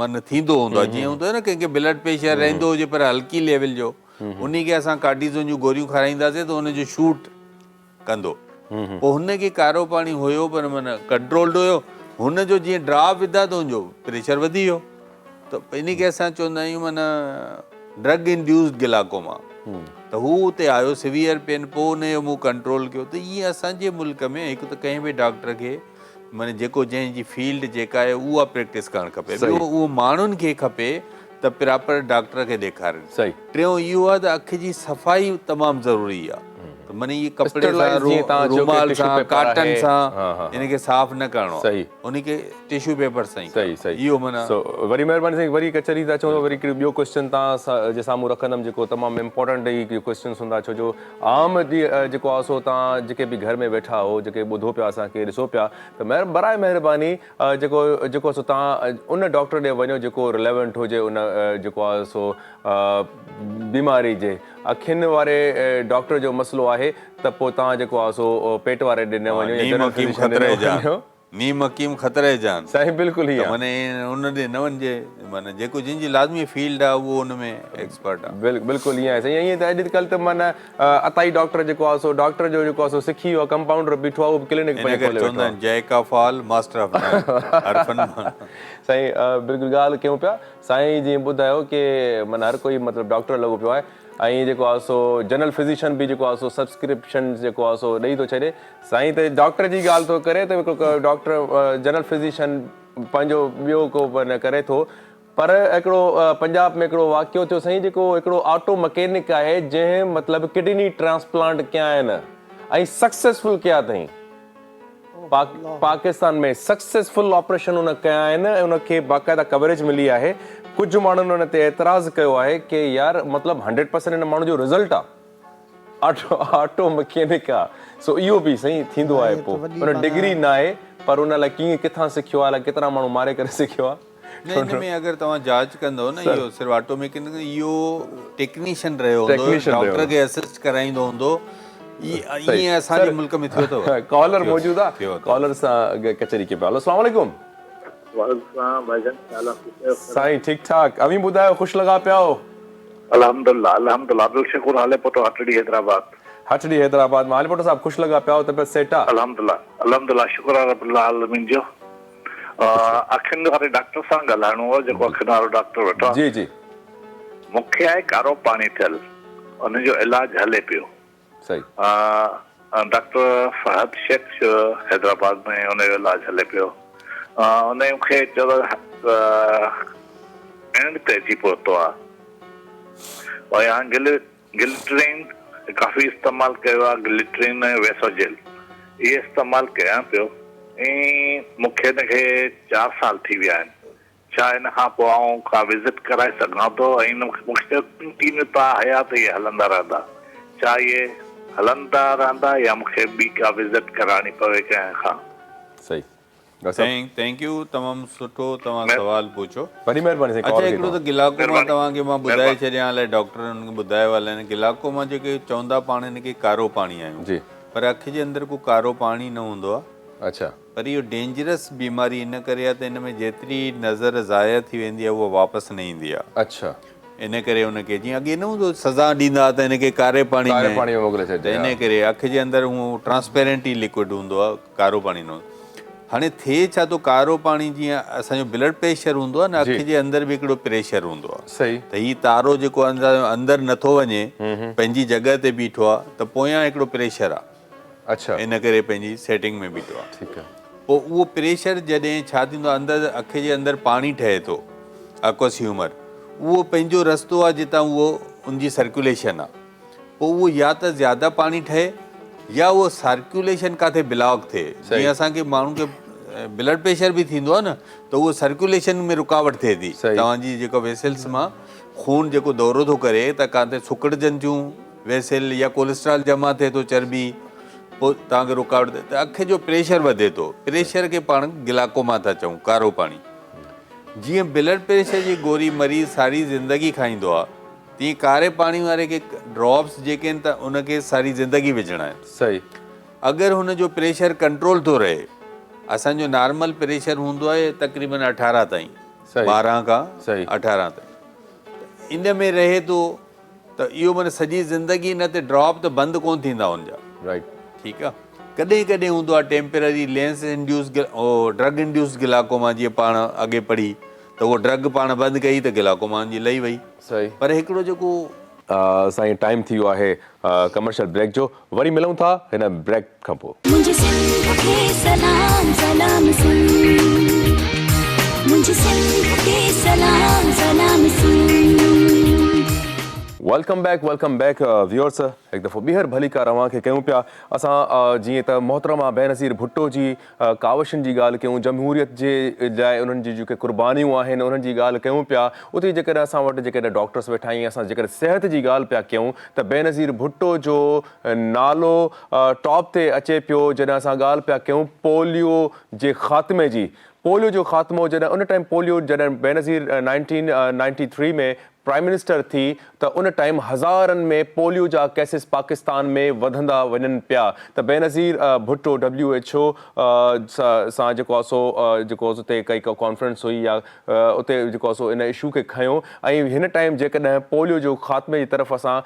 من ٿيندو هوندو آهي جيئن هوندو آهي نه ڪنهن کي بلڊ پريشر رهندو هجي پر هلڪي ليول جو انهي کي اسان ڪارٽيزون جون گوريون کارائينداسين ته ان جو شوٽ ڪندو. پوء هن کي ڪارو پاڻي هيو پر معنيٰ ڪنٽرولڊ هيو. هن جو جيئن ڊراپ وڌا ته هن جو پريشر وڌي ويو ته ان کي اسان چوندا آهيون معنيٰ ڊرگ انڊيوسڊ گلاڪوما ته هو اتي آيو سويئر پين پوء ان جو مون ڪنٽرول ڪيو ته ائين اسان جي ملڪ ۾ هڪ ته ڪنهن به ڊاڪٽر کي معنيٰ جيڪو جنهن جي فيلڊ جيڪا آهي اها پريڪٽس ڪرڻ کپي ٻيو اهو ماڻهن کي کپي ته پراپر ڊاڪٽر کي ڏيکارين. ٽيون اهو آهي ته اک جي صفائي تمام ضروري آهي ته معني اهي ڪپڙي سان رومال سان ڪاٽن سان ان کي صاف نه ڪرڻو آهي ان کي ٽشو پيپر سان ئي ڪرڻو آهي اهو معنيٰ. سو وري مهرباني سائين وري ڪچهري تي اچون ٿا وري هڪڙو ٻيو ڪوئسچن توهان جي سامهون رکندم جيڪو تمام امپورٽنٽ هي ڪوئسچنس هوندا ڇو جو عام جيڪو آهي سو توهان جيڪي به گهر ۾ ويٺا آهو جيڪي ٻڌو پيا اسان کي ڏسو پيا ته برائي مهرباني جيڪو جيڪو سو توهان ان ڊاڪٽر ڏي وڃو جيڪو رليونٽ هجي ان جيڪو آهي سو بيماري جي اکين واري ڊاڪٽر جو مسئلو آهي ته پوء توهان جيڪو آهي سو پيٽ واري ڏي نه وڃو يا نيم جنرل حڪيم فزيشن ڏي خطري نه جان وڃو. نيم حڪيم خطري جان. سائين بلڪل هي ته معني ان ڏي نه وڃجي معني جيڪو جنهن جي لازمي فيلڊ آهي اهو ان ۾ ايڪسپرٽ آهي. بلڪل ائين آهي سائين ائين ته اڄ ڪلهه ته معني عطائي ڊاڪٽر جيڪو آهي سو ڊاڪٽر جو جيڪو آهي سو سکي ويو آهي ڪمپائونڊر بيٺو آهي اهو به ڪلينڪ ان پنهنجو ڪري کولي ويٺو چوندا آهي. آهن jack of all master of none هر فن مان. سائين بلڪل ڳالهه ڪيون پيا سائين جيئن ٻڌايو ڪي معنيٰ هر ڪوئي مطلب ڊاڪٽر لڳو پيو آهي ۽ جيڪو آهي سو جنرل فزيشن به جيڪو آهي سو سبسڪرپشن جيڪو آهي سو ڏئي ٿو ڇڏي سائين ته ڊاڪٽر جي ڳالهه ٿو ڪري ته هڪڙو ڊاڪٽر جنرل فزيشن پنهنجو ٻيو ڪو نه ڪري ٿو پر هڪڙو پنجاب ۾ هڪڙو واقعو ٿيو سائين جيڪو هڪڙو آٽو مڪينڪ آهي جنهن مطلب ڪڊني ٽرانسپلانٽ ڪيا آهن ۽ سڪسيسفل ڪيا اٿئين پاڪستان ۾ سڪسيسفل آپريشن ان ڪيا آهن ۽ ان کي باقاعده ڪوريج ملي آهي ڪجهه ماڻهن ان تي اعتراض ڪيو آهي ڪي يار مطلب 100% ان ماڻهو جو رزلٽ آ آٽو آٽو مڪينڪ آ سو اهو به سائين ٿيندو آهي پو ان ڊگري ناهي پر ان لاء ڪيئن ڪٿان سکيو آ الائي ڪيترا ماڻهو ماري ڪري سکيو آ. نه ان ۾ اگر توهان جاچ ڪندو نه اهو صرف آٽو ميڪينڪ اهو ٽيڪنيشن رهيو هوندو ڊاڪٽر کي اسسٽ ڪرائيندو هوندو ائين اسان جي ملڪ ۾ ٿيو اٿو ڪالر موجود آ ڪالر سان ڪچهري ڪي پيا هلو اسلام عليڪم. وعليڪم السلام ڀائي جان ڇا حال آ خوش آهيو. سائين ٺيڪ ٺاڪ اوهين ٻڌايو خوش لڳا پيا آهو. الحمدلله الحمدلله عبدالشڪور هاليپوٽو هٽڙي حيدرآباد. هٽڙي حيدرآباد مان هاليپوٽو صاحب خوش لڳا پيا آهو طبيعت سيٽ آ. الحمدلله الحمدلله شڪر آ رب العالمين جو. اکين واري ڊاڪٽر سان ڳالهائڻو هو جيڪو اکين وارو ڊاڪٽر ويٺو آهي. جي جي. مون کي آهي ڪارو پاڻي ٿيل ان جو علاج هلي پيو. صحيح. ڊاڪٽر فهد شيخ حيدرآباد ۾ ان جو علاج هلي پيو. ان مون کي چيو ته اينڊ تي اچي پهتو آهي. گلٽرين ڪافي استعمال ڪيو آهي گلٽرين ۽ ويسوجيل اهي استعمال ڪيان پيو ۽ مون کي ان کي چار سال ٿي ويا آهن ڇا ان کان پوء آئون ڪا وزٽ ڪرائي سگهان ٿو ۽ ان مون کي چيو ڪنٽينيو تا حيات اهي هلندا رهندا ڇا اهي هلندا رهندا يا مون کي ٻي ڪا وزٽ ڪرائڻي پوي ڪنهن کان. صحيح ڊاڪٽر صاحب. Thank you تمام سٺو توهان سوال پڇيو. وڏي مهرباني سائين اڇا ڪال ڪئي هڪڙو ته توهان. گلاڪوما توهان کي مان ٻڌائي مهرباني. ڇڏيان الائي ڊاڪٽرن ان کي ٻڌايو الائي نه گلاڪوما جيڪي چوندا پاڻ هن کي ڪارو پاڻي آهيون جي. پر اک جي اندر ڪو ڪارو پاڻي نه هوندو آهي. اڇا. پر اهو ڊينجرس بيماري ان ڪري آهي ته ان ۾ جيتري نظر ضايع ٿي ويندي آهي اها واپس نه ايندي آهي. اڇا. ان ڪري ان کي جيئن اڳي نه هوندو سزا ڏيندا ته ان کي ڪاري پاڻي ڪاري پاڻي ۾ موڪلي ڇڏجي ته ان ڪري اک جي اندر هو ٽرانسپيرنٽ ئي لڪوئڊ هوندو آهي ڪارو پاڻي نه هوندو هاڻي ٿئي ڇا ٿو ڪارو پاڻي جيئن اسان جو بلڊ پريشر هوندو آهي نه اک جي اندر به هڪڙو پريشر هوندو آهي صحيح ته هي تارو جيڪو اندر نٿو وڃي پنهنجي جڳهه تي بيٺو آهي ته پويان هڪڙو پريشر آهي اڇا ان ڪري پنهنجي سيٽنگ ۾ بيٺو آهي ٺيڪ آهي پوء اهو پريشر جڏهن ڇا ٿيندو آهي اندر اک جي اندر پاڻي ٺهي ٿو اڪوس هيومر اهو پنهنجو رستو آهي جتان اهو ان جي سرڪيوليشن آهي پوء اهو يا ته زياده پاڻي ٺهي يا اهو سرڪيوليشن ڪاٿي بلاڪ ٿئي جيئن اسان کي ماڻهن کي بلڊ پريشر به ٿيندو آهي نه ته اهو سرڪيوليشن ۾ رڪاوٽ ٿئي ٿي توهان جي جيڪا ويسلس مان خون جيڪو دورو ٿو ڪري ته ڪاٿي سڪڙجن ٿيون ويسل يا ڪوليسٽرال جمع ٿئي ٿو چرٻي پوء توهان کي رڪاوٽ ٿئي ته اک جو پريشر وڌي ٿو پريشر کي پاڻ گلاڪوما ٿا چئون ڪارو پاڻي جيئن بلڊ پريشر جي گوري مريض ساري زندگي کائيندو آهي تيئن ڪاري پاڻي واري کي ڊراپس جيڪي آهن ته ان کي ساري زندگي وجهڻا آهن. صحيح. اگر هن جو پريشر ڪنٽرول ٿو رهي اسان جو نارمل پريشر هوندو آهي تقريبن 18 تائين 12 کان 18 تائين ته ان ۾ رهي ٿو ته اهو معنی سڄي زندگي ان تي ڊراپ ته بند ڪون ٿيندا ان جا. رائيٽ. ٺيڪ آ ڪڏهن ڪڏهن هوندو آ temporary lens induce drug induce glaucoma جيئن پاڻ اڳي پڙهي ته اهو ڊرگ پاڻ بند ڪئي ته گلاڪوما ان جي لهي وئي. صحيح. پر هڪڙو جيڪو. سائين ٽائيم ٿي ويو آهي ڪمرشل بريڪ جو وري ملون ٿا هن بريڪ کان پوء. منهنجي سنڌ کي سلام سلام سنڌ منهنجي سنڌ کي سلام سلام Sindh. Welcome back welcome back viewers هڪ دفعو ٻيهر ڀليڪار اوهان کي ڪيون پيا اسان جيئن ته محترمه بينظير ڀٽو جي ڪاوشن جي ڳالهه ڪيون، جمهوريت جي لاء انهن جي جيڪي قربانيون آهن انهن جي ڳالهه ڪيون پيا، اتي جيڪڏهن اسان وٽ جيڪڏهن ڊاڪٽرس ويٺا آهن اسان جيڪڏهن صحت جي ڳالهه پيا ڪيون ته بينظير ڀٽو جو نالو ٽاپ تي اچي پيو جڏهن اسان ڳالهه پيا ڪيون پوليو جي خاتمي جي پوليو جو خاتمو جڏهن ان ٽائيم پوليو جڏهن Benazir nineteen ninety three ۾ prime minister ٿي ته ان ٽائيم هزارن ۾ پوليو جا ڪيسز پاڪستان ۾ وڌندا وڃن پيا ته Benazir Bhutto W H O سان جيڪو آهي سو جيڪو اتي ڪئي ڪانفرنس هئي يا اتي جيڪو آهي سو ان اشو کي کنيو ۽ هن ٽائيم جيڪڏهن پوليو جو خاتمي جي طرف اسان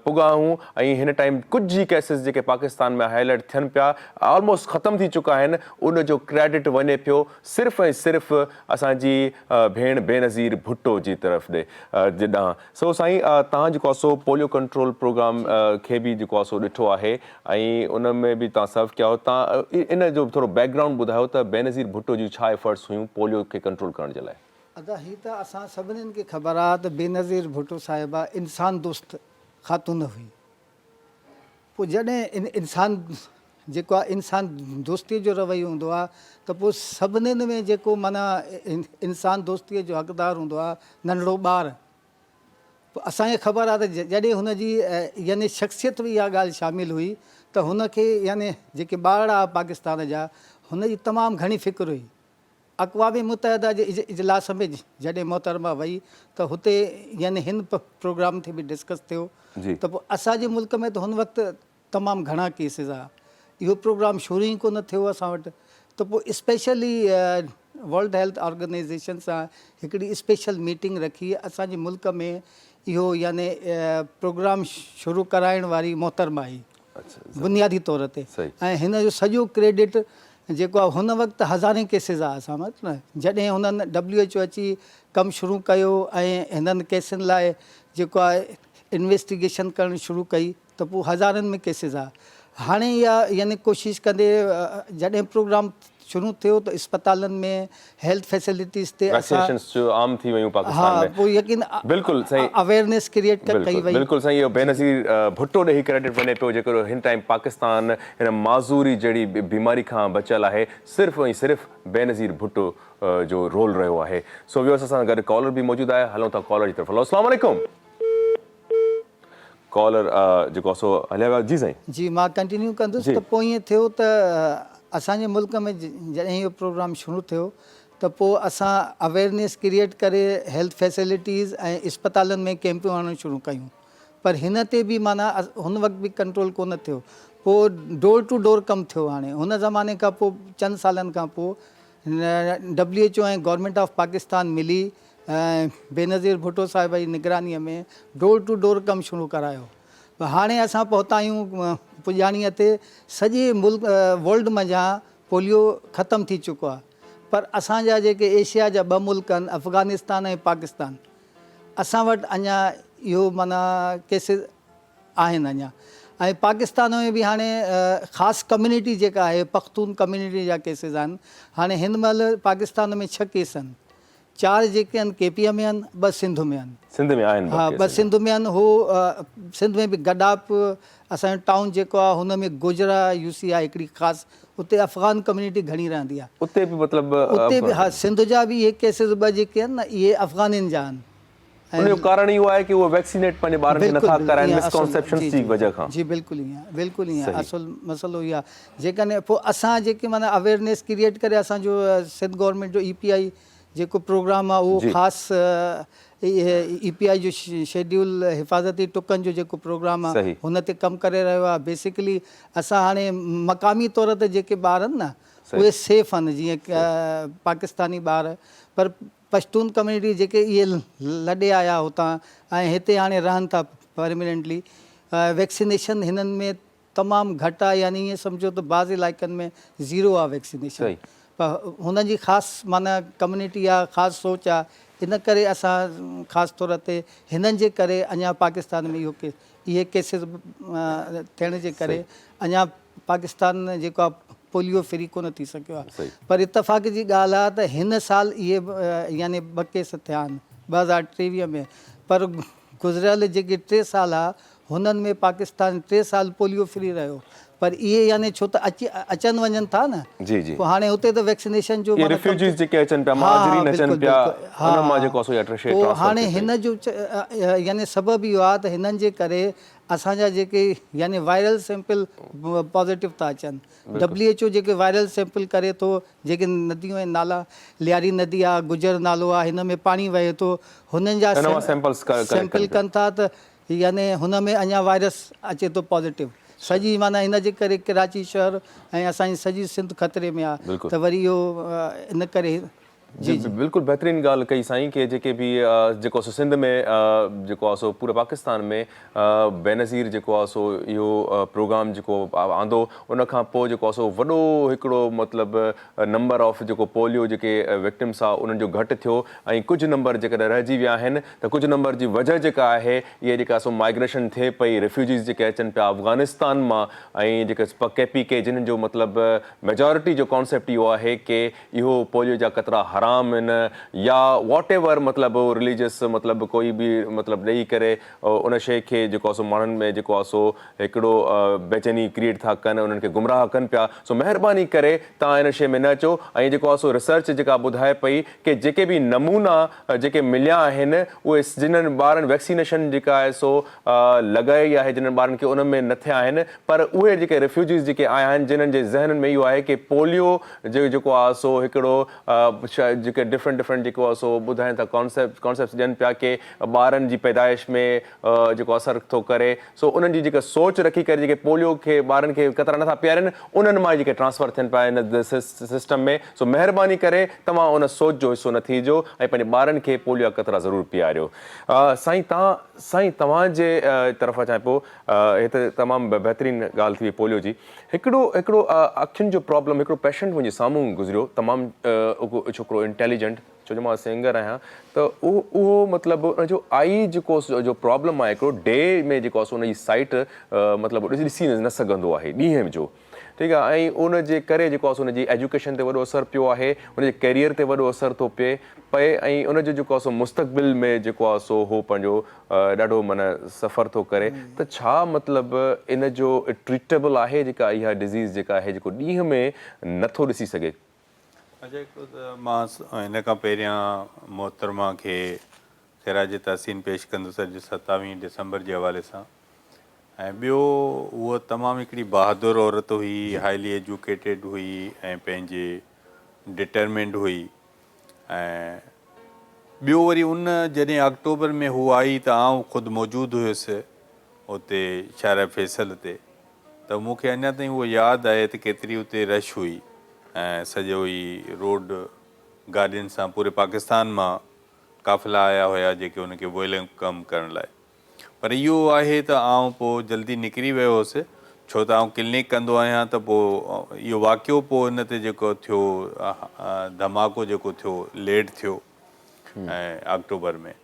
پڳا آهيون ۽ هن ٽائيم ڪجهه ئي ڪيسز جيڪي پاڪستان ۾ هائي لائيٽ ٿين پيا آلموسٽ ختم ٿي چڪا آهن ان جو ڪريڊٽ وڃي پيو صرف ۽ صرف اسان جي ڀيڻ بينظير ڀٽو جي طرف ڏي جي ڏانهن. سو سائين توهان جيڪو آهي سو پوليو ڪنٽرول پروگرام کي به جيڪو آهي سو ڏٺو آهي ۽ ان ۾ به توهان سرو ڪيا هو توهان ان جو ٿورو بيڪ گرائونڊ ٻڌايو ته بينظير ڀٽو جون ڇا ايفرٽس هيون پوليو کي ڪنٽرول ڪرڻ جي لاء. ادا هي ته اسان سڀنين کي خبر آ ته بينظير ڀٽو صاحبه انسان دوست خاتون هئي. پوء جڏهن انسان جيڪو آهي انسان دوستيء جو رويو هوندو آهي ته پوء سڀنين ۾ جيڪو معنيٰ انسان دوستيء جو حقدار هوندو آهي ننڍڙو ٻار پوء اسان کي خبر آهي ته جڏهن هن جي يعني شخصيت ۾ اها ڳالهه شامل هئي ته هن کي يعني جيڪي ٻارڙا پاڪستان جا هن جي تمام گهڻي فڪر هئي اقوام متحده جي اجلاس ۾ جڏهن محترمه وئي ته هتي يعني هن پروگرام تي به ڊسڪس ٿيو ته پوء اسان جي ملڪ ۾ ته هن وقت تمام گهڻا ڪيسز آ اهو پروگرام شروع ئي ڪونه ٿيو اسان وٽ ته پوء اسپيشلي ورلڊ هيلٿ آرگنائيزيشن سان هڪڙي اسپيشل ميٽنگ رکي اسان جي ملڪ ۾ اهو يعني پروگرام شروع ڪرائڻ واري محترمه هئي بنيادي طور تي ۽ هن جو سڄو ڪريڊٽ جيڪو آهي هن وقت هزارين ڪيسز آ اسان وٽ نه جڏهن هنن ڊبليو ايڇ او اچي ڪم شروع ڪيو ۽ هنن ڪيسن لاء جيڪو آهي انويسٽيگيشن ڪرڻ شروع ڪئي ته پوء هزارن ۾ ڪيسز آ هاڻي اها يعني ڪوشش ڪندي جڏهن پروگرام شروع ٿيو ته اسپتالن ۾ هيلٿ فيسلٽيز تي اسان ويڪسينيشنز عام ٿي ويون پاڪستان ها ۾ پوء يقين بلڪل سائين اويرنيس ڪريئيٽ ڪئي بلڪل وئي بلڪل سائين اهو بينظير ڀٽو ڏي هي ڪريڊٽ وڃي پيو جيڪو هن ٽائيم پاڪستان هن معذوري جهڙي بيماري کان بچيل آهي صرف ۽ صرف بينظير ڀٽو جو رول رهيو آهي سو ويورس اسان سان گڏ ڪالر به موجود آهي هلون ٿا ڪالر جي طرف هلو اسلام عليڪم ڪالر جيڪو آهي سو هليا ويا جي سائين. جي مان ڪنٽينيو ڪندس جي. ته پوء ائين ٿيو ته اسان جي ملڪ ۾ جڏهن اهو پروگرام شروع ٿيو ته پوء اسان اويرنيس ڪريئيٽ ڪري هيلٿ فيسلٽيز ۽ اسپتالن ۾ ڪيمپون هڻڻ شروع ڪيون پر هن تي به معنيٰ هن وقت به ڪنٽرول ڪونه ٿيو پوء ڊور ٽو ڊور ڪم ٿيو هاڻي هن زماني کان پوء چند سالن کان پوء W H O ۽ government of Pakistan ملي بينظير ڀٽو صاحب جي نگرانيء ۾ ڊور ٽو ڊور ڪم شروع ڪرايو. پر هاڻي اسان پهتا آهيون پڄاڻيء تي سڄي ملڪ ورلڊ منجهان پوليو ختم ٿي چڪو آهي پر اسان جا جيڪي ايشيا جا ٻه ملڪ آهن افغانستان ۽ پاڪستان اسان وٽ اڃا اهو معنيٰ ڪيسز آهن اڃا ۽ پاڪستان ۾ به هاڻي خاص ڪميونٽي جيڪا آهي پختون ڪميونٽي جا ڪيسز آهن هاڻي هن مهل پاڪستان ۾ ڇهه ڪيس آهن چار جيڪي آهن ڪي پي ۾ آهن ٻه سنڌ ۾ آهن. سنڌ ۾ آهن ٻه ها ڪيس ٻه سنڌ ۾ آهن هو سنڌ ۾ به گڏاپ اسان جو ٽائون جيڪو آهي هن ۾ گوجرا يو سي آهي هڪڙي خاص اتي افغان ڪميونٽي گهڻي رهندي آهي. اتي به مطلب اتي به ها سنڌ جا به اهي ڪيسز ٻه جيڪي آهن نه اهي افغانين جا آهن. ان جو ڪارڻ اهو آهي ڪي اهي ويڪسينيٽ پنهنجي ٻارن کي نٿا ڪرائن مس ڪانسيپشنس جي وجه کان. جي بلڪل ائين بلڪل ائين اصل مسئلو اهو آهي جيڪڏهن پوء اسان جيڪي معنيٰ اويرنيس ڪريئيٽ ڪري اسان جو سنڌ گورنمينٽ جو اي پي آئي جيڪو پروگرام آهي اهو خاص اي پي آئي جو شيڊيول حفاظتي ٽڪن جو جيڪو پروگرام آهي هن تي ڪم ڪري رهيو آهي بيسڪلي اسان هاڻي مقامي طور تي جيڪي ٻار آهن نه اهي سيف آهن جيئن پاڪستاني ٻار پر پشتون ڪميونٽي جيڪي اهي لڏي آيا هتان ۽ هتي هاڻي رهن ٿا پرمننٽلي ويڪسينيشن هنن ۾ تمام گهٽ آهي يعني ائين سمجهو ته بعض علائقن ۾ زيرو آهي ويڪسينيشن پر هنن جي خاص معنيٰ ڪميونٽي آهي خاص سوچ آهي ان ڪري اسان خاص طور تي هنن جي ڪري اڃا پاڪستان ۾ اهو اهي ڪيسز ٿيڻ جي ڪري اڃا پاڪستان جيڪو آهي پوليو فري ڪونه ٿي سگهيو آهي پر اتفاق جي ڳالهه آهي ته هن سال اهي يعني ٻه ڪيس ٿيا آهن 2023 ۾ پر گذريل جيڪي ٽي سال ها هنن ۾ پاڪستان ٽي سال پوليو فري رهيو پر اهي يعني ڇو ته اچي اچن وڃن ٿا نه جي جي پوء هاڻي هتي ته ويڪسينيشن جو اهي ريفيوجيز جيڪي اچن پيا مهاجرين اچن پيا انهن مان جيڪو آهي سو اها شيء پوء ٽرانسفر هاڻي ٿئي پئي. هن جو يعني سبب اهو آهي ته هنن جي ڪري اسان جا جيڪي يعني وائرل سيمپل پازيٽو ٿا اچن ڊبليو ايڇ او جيڪي وائرل سيمپل ڪري ٿو جيڪي نديون ۽ نالا لياري ندي آ گجر نالو آ هن ۾ پاڻي وهي ٿو هنن جا سيمپل ڪن ٿا ته يعني هن ۾ اڃا وائرس اچي ٿو پازيٽو سڄي معنيٰ هن جي ڪري ڪراچي شهر ۽ اسان جي سڄي سنڌ خطري ۾ آ ته وري اهو ان ڪري جي جي بلڪل بهترين ڳالهه ڪئي سائين ڪي جيڪي به جيڪو سو سنڌ ۾ جيڪو آ سو پوري پاڪستان ۾ بينظير جيڪو آ سو اهو پروگرام جيڪو آندو ان کان پوء جيڪو آ سو وڏو هڪڙو مطلب نمبر آف جيڪو پوليو جيڪي وڪٽمس آ انهن جو گهٽ ٿيو ۽ ڪجهه نمبر جيڪڏهن رهجي ويا آهن ته ڪجهه نمبر جي وجه جيڪا آهي اهي جيڪا سو مائگريشن ٿئي پئي ريفيوجيز جيڪي اچن پيا افغانستان مان ۽ جيڪي ڪي پي ڪي جنهن جو مطلب ميجارٽي جو ڪانسيپٽ اهو آهي ڪي اهو پوليو جا قطرا حرام ان يا واٽ ايور مطلب رليجس مطلب ڪوئي به مطلب ڏئي ڪري ان شئي کي جيڪو آ سو ماڻهن ۾ جيڪو آ سو هڪڙو بيچيني ڪريئيٽ ٿا ڪن انهن کي گمراهه ڪن پيا سو مهرباني ڪري توهان ان شئي ۾ نه اچو ۽ جيڪو آ سو ريسرچ جيڪا ٻڌائي پئي ڪي جيڪي به نمونا جيڪي مليا آهن اهي جنھن ٻارن ويڪسينيشن جيڪا آهي سو لڳائي آهي جنھن ٻارن کي ان ۾ نه ٿيا آهن پر اهي جيڪي ريفيوجيز جيڪي آيا آهن جنھن جي ذهنن ۾ اهو آهي ڪي پوليو جو جيڪو آهي سو هڪڙو جيڪي ڊفرنٽ ڊفرنٽ جيڪو آهي سو ٻڌائين ٿا ڪانسيپٽ ڪانسيپٽس ڏين پيا ڪي ٻارن جي پيدائش ۾ جيڪو اثر ٿو ڪري سو انهن جي جيڪا سوچ رکي ڪري جيڪي پوليو کي ٻارن کي قطرا نٿا پيارين انهن مان جيڪي ٽرانسفر ٿين پيا ان سسٽم ۾ سو مهرباني ڪري توهان ان سوچ جو حصو نه ٿيجو ۽ پنهنجي ٻارن کي پوليو جا قطرا ضرور پياريو سائين تان سائين توهان جي طرف اچان پيو هي ته تمام بهترين ڳالهه ٿي وئي پوليو جي هڪڙو هڪڙو اکين جو پرابلم هڪڙو پيشنٽ منهنجي سامهون گذريو تمام ڇوڪرو انٽيليجنٽ ڇو جو مان سنگر آهيان ته اهو اهو مطلب ان جو آئي جيڪو جو پرابلم آهي هڪڙو ڊي ۾ جيڪو آهي سو ان جي سائيٽ مطلب ڏسي نه سگهندو آهي ڏينهن جو ٺيڪ آهي ۽ ان جي ڪري جيڪو آهي سو ان جي ايجوڪيشن تي وڏو اثر پيو آهي ان جي ڪيريئر تي وڏو اثر ٿو پئي پئي ۽ ان جو جيڪو آهي سو مستقبل ۾ جيڪو آهي سو هو پنهنجو ڏاڍو معنيٰ سفر ٿو ڪري ته ڇا مطلب ان جو ٽريٽيبل آهي جيڪا اها ڊزيز جيڪا آهي جيڪو ڏينهن ۾ نٿو ڏسي سگهي. اچا هڪڙو ته مان هن کان پهريان محترمه کي خراج تحسين پيش ڪندس اڄ ستاويهين ڊسمبر جي حوالي سان ۽ ٻيو هوء تمام هڪڙي بهادر عورت هئي هائلي ايجوڪيٽيڊ هئي ۽ پنهنجي ڊٽرمنڊ هئي ۽ ٻيو وري ان جڏهن آڪٽوبر ۾ هوء آئي ته آئون خود موجود هيس اتي شارع فيصل تي ته مون کي اڃا تائين اهو ياد آهي ته ڪيتري اتي رش هئي ۽ سڄو ئي روڊ گاڏين سان پوري پاڪستان مان قافلا آيا هيا جيڪي ان کي welcome ڪرڻ لاء. پر اهو آهي ته آئون پوء جلدي نڪري ويو هوس ڇو ته آئون ڪلينڪ ڪندو آهيان ته پوء اهو واقعو پوء ان تي جيڪو ٿيو ڌماڪو جيڪو ٿيو ليٽ ٿيو ۽ آڪٽوبر ۾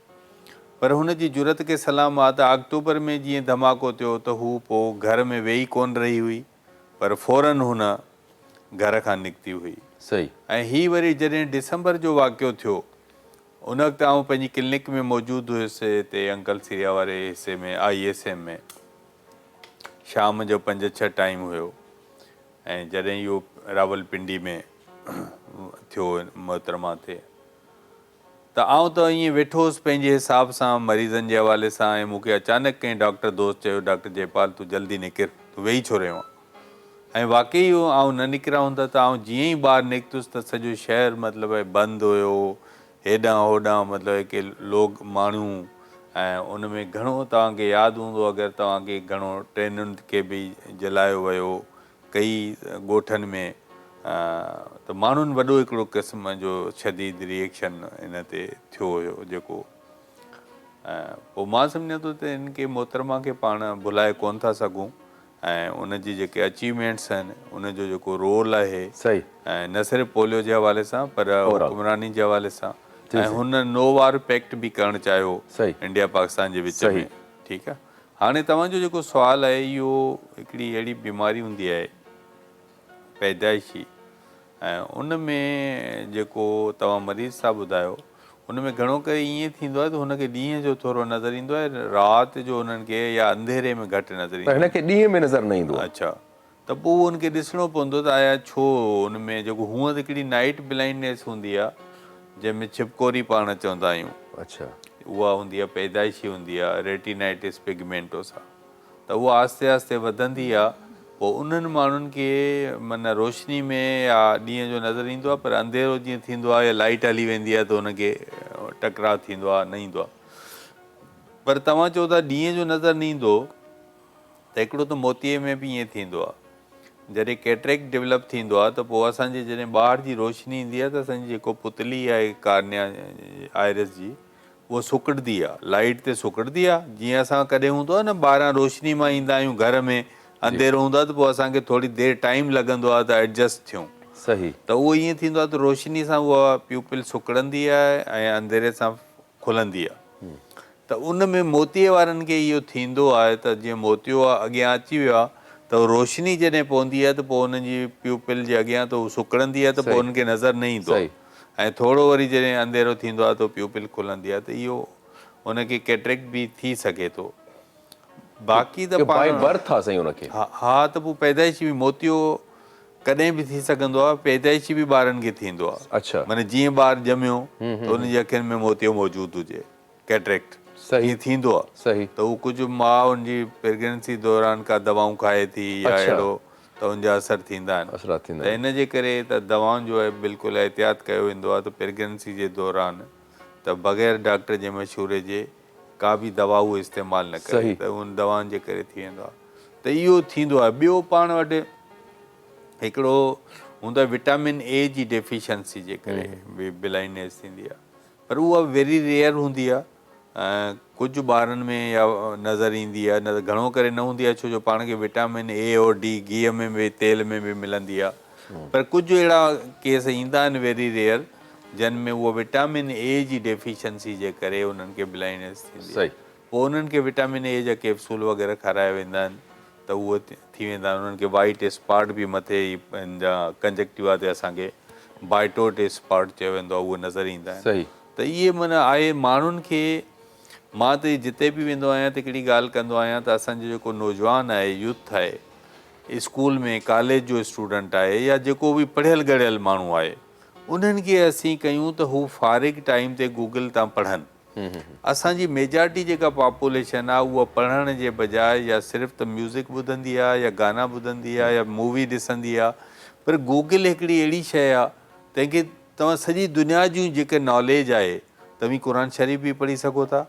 پر هن جي جرئت کي سلام آ ته آڪٽوبر ۾ جيئن ڌماڪو ٿيو ته هو پوء گهر ۾ ويهي ڪونه رهي هئي پر فورن هن گهر کان نڪتي هئي. صحيح. ۽ هي وري جڏهن ڊسمبر جو واقعو ٿيو ان وقت آئون پنهنجي ڪلينڪ ۾ موجود هيس هتي انڪل سيريا واري حصي ۾ I S M ۾ شام جو پنج ڇهه ٽائيم هيو ۽ جڏهن اهو راولپنڊي ۾ ٿيو محترمه تي ته آئون ته ائين ويٺو هوس پنهنجي حساب سان مريضن جي حوالي سان ۽ مون کي اچانڪ ڪنهن ڊاڪٽر دوست چيو ڊاڪٽر جئپال تون جلدي نڪر تون ويهي ڇو رهيو آن ۽ واقعي اهو آئون نه نڪران هوندا ته آئون جيئن ئي ٻاهر نڪتس ته سڄو شهر مطلب بند هيو هيڏانهن هوڏانهن مطلب ڪي لوگ ماڻهو ۽ ان ۾ گهڻو توهان کي ياد هوندو اگر توهان کي گهڻو ٽرينن کي به جلايو ويو ڪئي ڳوٺن ۾ ته ماڻهن وڏو هڪڙو قسم جو شديد ري ايڪشن ان تي ٿيو هيو جيڪو پوء مان سمجهان ٿو ته ان کي محترمه کي پاڻ ڀلائي ڪون ٿا سگهون ۽ ان جي جيڪي اچيومينٽس آهن ان جو جيڪو رول آهي صحيح ۽ نه صرف پوليو جي حوالي سان پر حڪمراني جي حوالي سان ۽ هن نو وار پيڪٽ به ڪرڻ چاهيو انڊيا پاڪستان جي وچ ۾ ٺيڪ آهي هاڻي توهان جو جيڪو سوال آهي اهو هڪڙي اهڙي بيماري هوندي آهي پيدائشي ۽ ان ۾ جيڪو توهان مريض ٿا ٻڌايو ان ۾ گهڻو ڪري ائين ٿيندو آهي ته هن کي ڏينهن جو ٿورو نظر ايندو آهي رات جو انهن کي يا انڌيري ۾ گهٽ نظر ايندو پر هن کي ڏينهن ۾ نظر نه ايندو آهي. اڇا ته پوء ان کي ڏسڻو پوندو ته آيا ڇو ان ۾ جيڪو هونء ته هڪڙي نائيٽ بلائنڊنيس هوندي آهي جنهن ۾ ڇپڪوري پاڻ چوندا آهيون. اڇا. اها هوندي آهي پيدائشي هوندي آهي ريٽينائٽس پگمينٽوسا ته اها آهستي آهستي وڌندي آهي پوء انهن ماڻهن کي معنيٰ روشني ۾ يا ڏينهن جو نظر ايندو آهي پر انڌيرو جيئن ٿيندو آهي يا لائيٽ هلي ويندي آهي ته ان کي ٽڪراء ٿيندو آهي نه ايندو آهي پر توهان چئو ٿا ڏينهن جو نظر نه ايندو ته هڪڙو ته موتيي ۾ به ائين ٿيندو آهي جڏهن ڪيٽريڪٽ ڊولپ ٿيندو آهي ته پوء اسان جي جڏهن ٻاهر جي روشني ايندي آهي ته اسان جي جيڪو پتلي آهي ڪارنيا آئرس جي اها سڪڙندي آهي لائيٽ تي سڪڙندي آهي جيئن اسان ڪڏهن هوندو آهي نه ٻاهران روشني مان ايندا آهيون گهر ۾ انڌيرو هوندو آهي ته پوء اسان کي ٿوري دير ٽائيم لڳندو آهي ته ايڊجسٽ ٿيون صحيح ته اهو ائين ٿيندو آهي ته روشني سان اها پيوپل سڪڙندي آهي ۽ انڌيري سان کلندي آهي ته ان ۾ موتيي وارن کي اهو ٿيندو آهي ته جيئن موتيو اڳيان اچي ويو آهي ته روشني جڏهن پوندي آهي ته پوء انهن جي پيوپل جي اڳيان ته هو سڪڙندي آهي ته پوء انهن کي نظر نه ايندو آهي ۽ ٿورو وري جڏهن انڌيرو ٿيندو آهي ته پيوپل کلندي آهي ته اهو ان کي ڪيٽريڪٽ به ٿي سگهي ٿو باقي ته پاڻ برٿ آهي سائين ان کي ها ته پوء پيدائشي به موتيو ڪڏهن به ٿي سگهندو آهي، پيدائشي به ٻارن کي ٿيندو آهي. اڇا. معنيٰ جيئن ٻار ڄميو ته ان جي اکين ۾ موتيو موجود هجي، Cataract، ائين ٿيندو آهي. صحيح. ته هو ڪجهه ماء ان جي پريگننسي دوران ڪا دوائون کائي ٿي يا اهڙو ته ان جا اثر ٿيندا آهن. اثرات ٿيندا ته آهن. ان جي ڪري ته دوائن جو بلڪل احتياط ڪيو ويندو آهي ته پريگننسي جي دوران ته بغير ڊاڪٽر جي مشوري جي ڪا به دوا هو استعمال نه ڪري ته ان دوائن جي ڪري ٿي ويندو آهي ته اهو ٿيندو آهي ٻيو پاڻ وٽ هڪڙو هوندو آهي وٽامن اي جي ڊيفيشنسي جي ڪري به بلائنڊنيس ٿيندي آهي پر اها ويري ريئر هوندي آهي ڪجهه ٻارن ۾ يا نظر ايندي آهي نه ته گهڻو ڪري نه هوندي آهي ڇو جو پاڻ کي وٽامن اي اور ڊي گيهه ۾ به تيل ۾ به ملندي آهي پر ڪجهه اهڙا ڪيس ايندا آهن ويري ريئر جن ۾ اهو وٽامن اي جي ڊيفيشنسي جي ڪري انهن کي بلائنڊنيس ٿيندي آهي پوء انهن کي وٽامن اي جا ڪيپسول وغيره کارايا ويندا آهن ته اهو ٿي ويندا آهن انهن کي وائيٽ اسپاٽ به مٿي هن جا ڪنجڪٽيوا تي اسان کي بائٽوٽ اسپاٽ چيو ويندو آهي اهو نظر ايندا آهن ته اهي معنيٰ آهي ماڻهن کي مان ته جتي به ويندو آهيان ته هڪڙي ڳالهه ڪندو آهيان ته اسان جو جيڪو نوجوان آهي يوٿ آهي اسڪول ۾ ڪاليج جو اسٽوڊنٽ آهي يا جيڪو به پڙهيل ڳڙهيل ماڻهو آهي انهن کي اسين ڪيون ته هو فارغ ٽائيم تي گوگل تان پڙهن. اسان جي ميجارٽي جيڪا پاپوليشن آ اها پڙهڻ جي بجاء يا صرف ته ميوزڪ ٻڌندي آ يا گانا ٻڌندي آ يا مووي ڏسندي آ پر گوگل هڪڙي اهڙي شيء آ تنهن کي توهان سڄي دنيا جون جيڪا ناليج آهي توهين قرآن شريف به پڙهي سگهو ٿا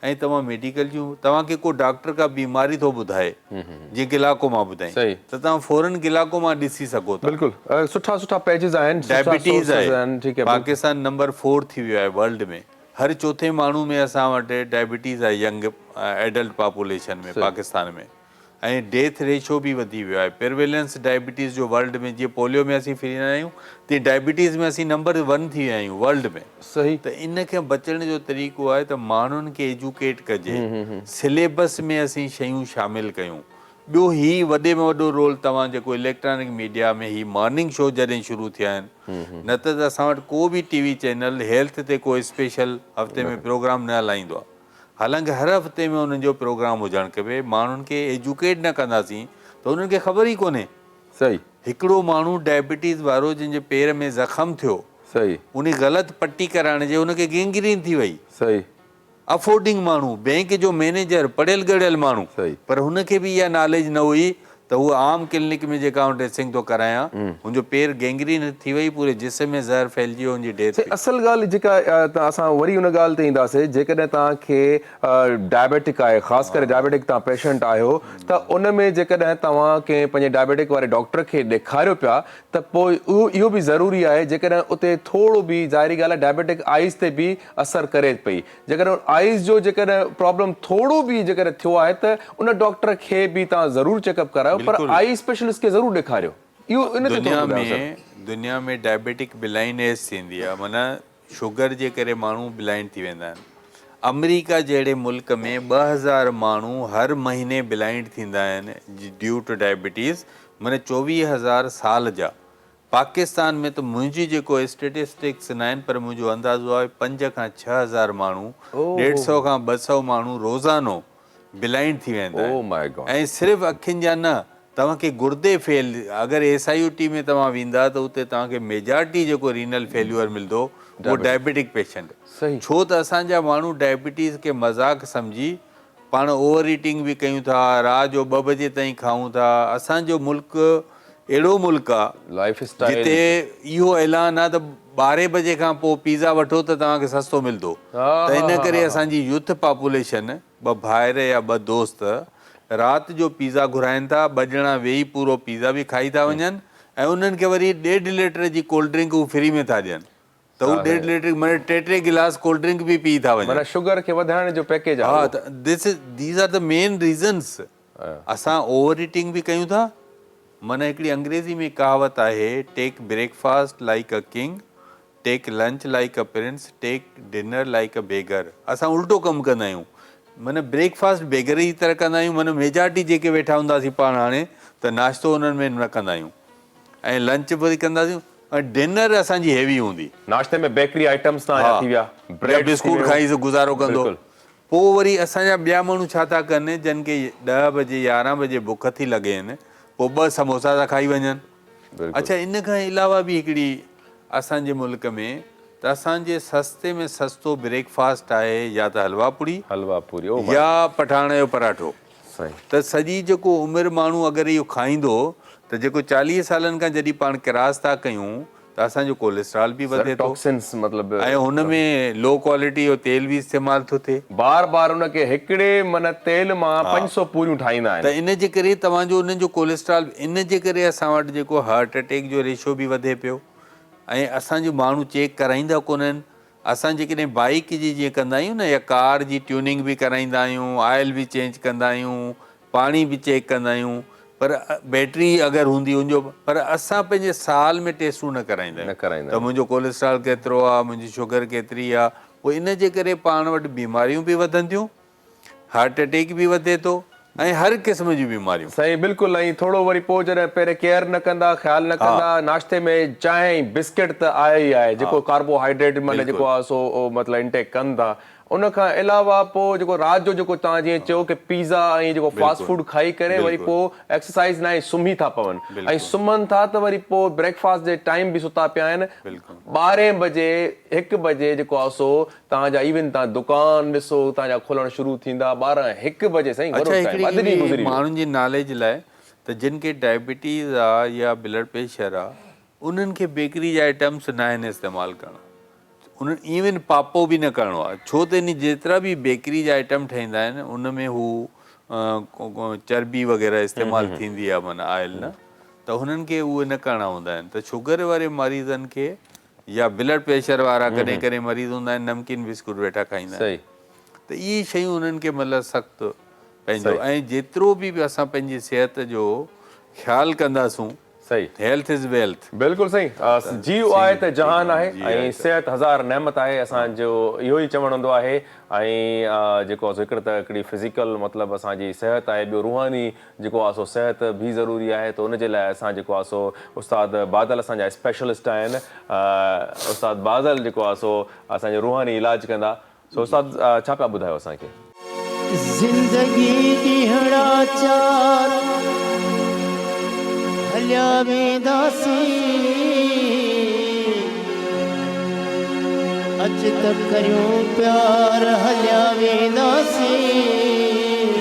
۽ توهان ميڊيڪل جون توهان کي ڪو ڊاڪٽر ڪا بيماري ٿو ٻڌائي جيئن گلاڪوما ٻڌائين ته توهان فورن گلاڪوما ڏسي سگهو ٿا. بلڪل سٺا سٺا پيجز آهن سٺا سورسز آهن ٺيڪ آهي. پاڪستان نمبر فور ٿي ويو آهي ورلڊ ۾ هر چوٿين ماڻهو ۾ اسان وٽ ڊائبٽيز آهي young adult population ۾ Pakistan ۾ ۽ death ratio به وڌي ويو آهي پرويلنس ڊائبٽيز جو ورلڊ ۾ جيئن پوليو ۾ اسين فري نه آهيون تيئن ڊائبٽيز ۾ اسين نمبر ون ٿي ويا آهيون ورلڊ ۾ صحيح. ته ان کان بچڻ جو طريقو آهي ته ماڻهن کي ايجوڪيٽ ڪجي سليبس ۾ اسين شيون شامل ڪيون ٻيو هي وڏي ۾ وڏو رول توهان جيڪو اليڪٽرانڪ ميڊيا ۾ هي مارننگ شو جڏهن شروع ٿيا آهن نه ته اسان وٽ ڪو به ٽي وي چينل هيلٿ تي ڪو اسپيشل هفتي ۾ پروگرام نه هلائيندو آهي حالانڪه هر هفتي ۾ انهن جو پروگرام هجڻ کپي ماڻهن کي ايجوڪيٽ نه ڪنداسين ته انهن کي خبر ئي ڪونهي. صحيح. هڪڙو ماڻهو ڊائبٽيز وارو جنهن جي پير ۾ زخم ٿيو. صحيح. انهي غلط پٽي ڪرائڻ جي ان کي گينگرين ٿي وئي. صحيح. افورڊنگ ماڻهو، بينڪ جو مئنيجر، پڙهيل ڳڙهيل ماڻهو. صحيح. پر هن کي به اها ناليج نه هئي ته هو عام ڪلينڪ ۾ جيڪا آئون ڊريسنگ ٿو ڪرايان، هن جو پير گينگرين ٿي وئي، پوري جسم ۾ زهر ڦهلجي ويو، هن جي ڊيٿ سائين ٿي. اصل ڳالهه جيڪا ته اسان وري ان ڳالهه تي اينداسي جيڪڏهن توهان کي ڊائبيٽڪ آهي خاص ڪري ڊائبيٽڪ توهان پيشنٽ آهيو ته ان ۾ جيڪڏهن توهان ڪنهن پنهنجي ڊائبيٽڪ واري ڊاڪٽر کي ڏيکاريو پيا ته پوء اهو اهو به ضروري آهي جيڪڏهن اتي ٿورو به ظاهري ڳالهه آهي ڊائبيٽڪ آئيز تي به اثر ڪري پئي جيڪڏهن آئيز جو جيڪڏهن پرابلم ٿورو به جيڪڏهن ٿيو آهي ته ان ڊاڪٽر کي به توهان ضرور چيڪ اپ ڪرايو پر آئي اسپيشلسٽ کي ضرور ڏيکاريو اهو ان تي دنيا ٿورو ٻڌايو ۾ سر. دنيا ۾ ڊائبيٽڪ بلائنڊنيس ٿيندي آهي معنيٰ شگر جي ڪري ماڻهو بلائنڊ ٿي ويندا آهن آمريڪا جهڙي ملڪ ۾ 2000 ماڻهو هر مهيني بلائنڊ ٿيندا آهن ڊيو ٽو ڊائبيٽيز معنيٰ 24000 سال جا پاڪستان ۾ ته منهنجي جيڪو اسٽيٽسٽڪس ناهن پر منهنجو اندازو آهي پنج کان 6000 ماڻهو ڏيڍ سئو کان 200 ماڻهو روزانو بلائنڊ ٿي ويندا آهن ۽ صرف اکين جا نه توهان کي گردي فيل اگر ايس I U ٽي ۾ توهان ويندا ته اتي توهان کي ميجارٽي جيڪو رينل فيليور ملندو اهو ڊائبيٽڪ پيشنٽ ڇو ته اسان جا ماڻهو ڊائبيٽيز کي مذاق سمجهي پاڻ اوور ايٽنگ به ڪيون ٿا، رات جو ٻه بجي تائين کائون ٿا، اسان جو ملڪ اهڙو ملڪ آ جتي اهو اعلان آ ته ٻارهين بجي کان پوء پيزا وٺو ته توهان کي سستو ملندو ته ان ڪري اسان جي يوٿ پاپوليشن ٻه ڀائر يا ٻه دوست رات جو پيزا گهرائين ٿا، ٻه ڄڻا ويهي پورو پيزا به کائي ٿا وڃن ۽ انهن کي وري ڏيڍ ليٽر جي ڪولڊ ڊرنڪ هو فري ۾ ٿا ڏين. ته هو ڏيڍ ليٽر معنيٰ ٽي ٽي گلاس ڪولڊ ڊرنڪ به پي ٿا وڃن. معنيٰ شگر کي وڌائڻ جو پيڪيج آهي ها اهو. ته this is these are the main reasons اسان اوور ايٽنگ به ڪيون ٿا معنيٰ هڪڙي انگريزي ۾ ڪهاوت آهي take breakfast like a king take lunch like a prince take dinner like a beggar اسان الٽو ڪم ڪندا آهيون معنيٰ بريڪ فاسٽ بيگر جي طرح ڪندا آهيون معنيٰ ميجارٽي جيڪي ويٺا هونداسين پاڻ هاڻي ته ناشتو انهن ۾ نه ڪندا آهيون ۽ لنچ به ڪنداسين ۽ ڊنر اسان جي هيوي هوندي. ناشتي ۾ بيڪري آئٽمس تان جا ٿي ويا، يا بريڊ ٿي بسڪوٽ ويو. کائي گذارو ڪندو. بلڪل. پوء وري اسان جا ٻيا ماڻهو ڇا ٿا ڪن جن کي ڏهه بجي يارهن بجي بک ٿي لڳين پوء ٻه سموسا ٿا کائي وڃن. بلڪل. اڇا ان کان علاوه به هڪڙي اسان جي ملڪ ۾ ته اسان جي سستي ۾ سستو بريڪ فاسٽ آهي يا ته حلوا پوري حلوا پوري او ماء يا پٺاڻ جو پراٺو. صحيح. ته سڄي جيڪو عمر ماڻهو اگر اهو کائيندو ته جيڪو 40 سالن کان جڏهن پاڻ ڪراس ٿا ڪيون ته اسان جو ڪوليسٽرال به سر وڌي ٿو ٽاڪسنس مطلب ۽ هن ۾ لو ڪوالٽي جو تيل به استعمال ٿو ٿئي. بار بار ان کي هڪڙي من تيل مان 500 پوريون ٺاهيندا آهن. ته ان جي ڪري توهان جو انهن جو ڪوليسٽرال ان جي ڪري اسان وٽ جيڪو هارٽ اٽيڪ جو ريشو به وڌي پيو ۽ اسان جو ماڻهو چيڪ ڪرائيندا ڪونهن اسان جيڪڏهن بائيڪ جي جيئن ڪندا آهيون نه يا ڪار جي ٽيوننگ به ڪرائيندا آهيون آئل به چينج ڪندا آهيون پاڻي به چيڪ ڪندا آهيون پر بيٽري اگر هوندي ان جو پر اسان پنهنجي سال ۾ ٽيسٽون نه ڪرائيندا نه آهيون ڪرائيندا ته آهيون. منهنجو ڪوليسٽرال ڪيترو آهي منهنجي شگر ڪيتري آهي پوء ان جي ڪري پاڻ وٽ بيماريون به وڌن ٿيون هارٽ اٽيڪ به وڌي ٿو ۽ هر قسم جون بيماريون. سائين بلڪل ۽ ٿورو وري پوء جڏهن پهرين ڪيئر نه ڪندا خيال نه ڪندا ناشتي ۾ چانهه ۽ بسڪيٽ ته آهي ئي آهي جيڪو ڪاربو هائيڊريٽ معنيٰ جيڪو آهي سو مطلب انٽيڪ ڪن ٿا ان کان علاوه پوء جيڪو رات جو جيڪو توهان جيئن چيو ڪي پيزا ۽ جيڪو فاسٽ فوڊ کائي ڪري وري پوء ايڪسرسائيز ناهي سمهي ٿا پون ۽ سمهن ٿا ته وري پوء بريڪ فاسٽ جي ٽائيم به ستا پيا آهن ٻارهين بجي هڪ بجي جيڪو آهي سو توهان جا ايون توهان دڪان ڏسو توهان جا کولڻ شروع ٿيندا 12 هڪ بجي سائين وڏو اڇا ٽائيم اڌ هڪڙي ڏينهن گذري ويو. ماڻهن جي ناليج لاء ته جن کي ڊائبٽيز آ يا بلڊ پريشر آ انهن کي بيڪري جا آئٽمس ناهن استعمال ڪرڻا انهن ايون پاپو به نه ڪرڻو آ ڇو ته ان جيترا به بيڪري جا آئٽم ٺهيندا آهن ان ۾ هو چربي وغيره استعمال ٿيندي آ معنيٰ آئل نه ته هنن کي اهي نه ڪرڻا هوندا آهن ته شگر واري مريضن کي يا بلڊ پريشر وارا ڪڏهن ڪڏهن مريض هوندا آهن نمڪين بسڪوٽ ويٺا کائيندا آهن ته اهي شيون انهن کي مطلب سخت پنهنجو ۽ جيترو به اسان پنهنجي صحت جو خيال ڪنداسون صحيح. Health is wealth. بلڪل سائين جيء آهي ته جهان آهي ۽ صحت هزار نعمت آهي اسان جو اهو ئي چوڻ هوندو آهي ۽ جيڪو آهي سو هڪڙي ته هڪڙي فزيڪل مطلب اسان جي صحت آهي ٻيو روحاني جيڪو آهي سو صحت به ضروري آهي ته ان جي لاء اسان جيڪو آهي سو استاد بادل اسان جا اسپيشلسٽ آهن استاد بادل جيڪو آهي سو اسان جو روحاني علاج ڪندا سو استاد ڇا پيا ٻڌايو اسان کي. زندگي ڏينهڙا چار هليا وينداسين اچ ته ڪريون پيار هليا وينداسين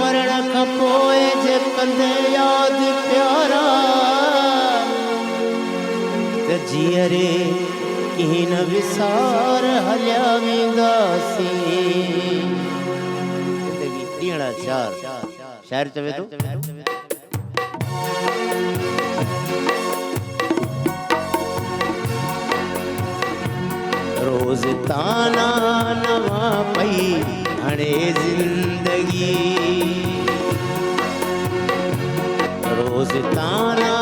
مرڻ کان پوء جي ڪندين ياد پيارا ته جيئري ڪيئن نه وسار هليا وينداسين. زندگي ڏينهڙا چار شاعر چوي ٿو. روز طعنا نوان پئي هڻي زندگي روز طعنا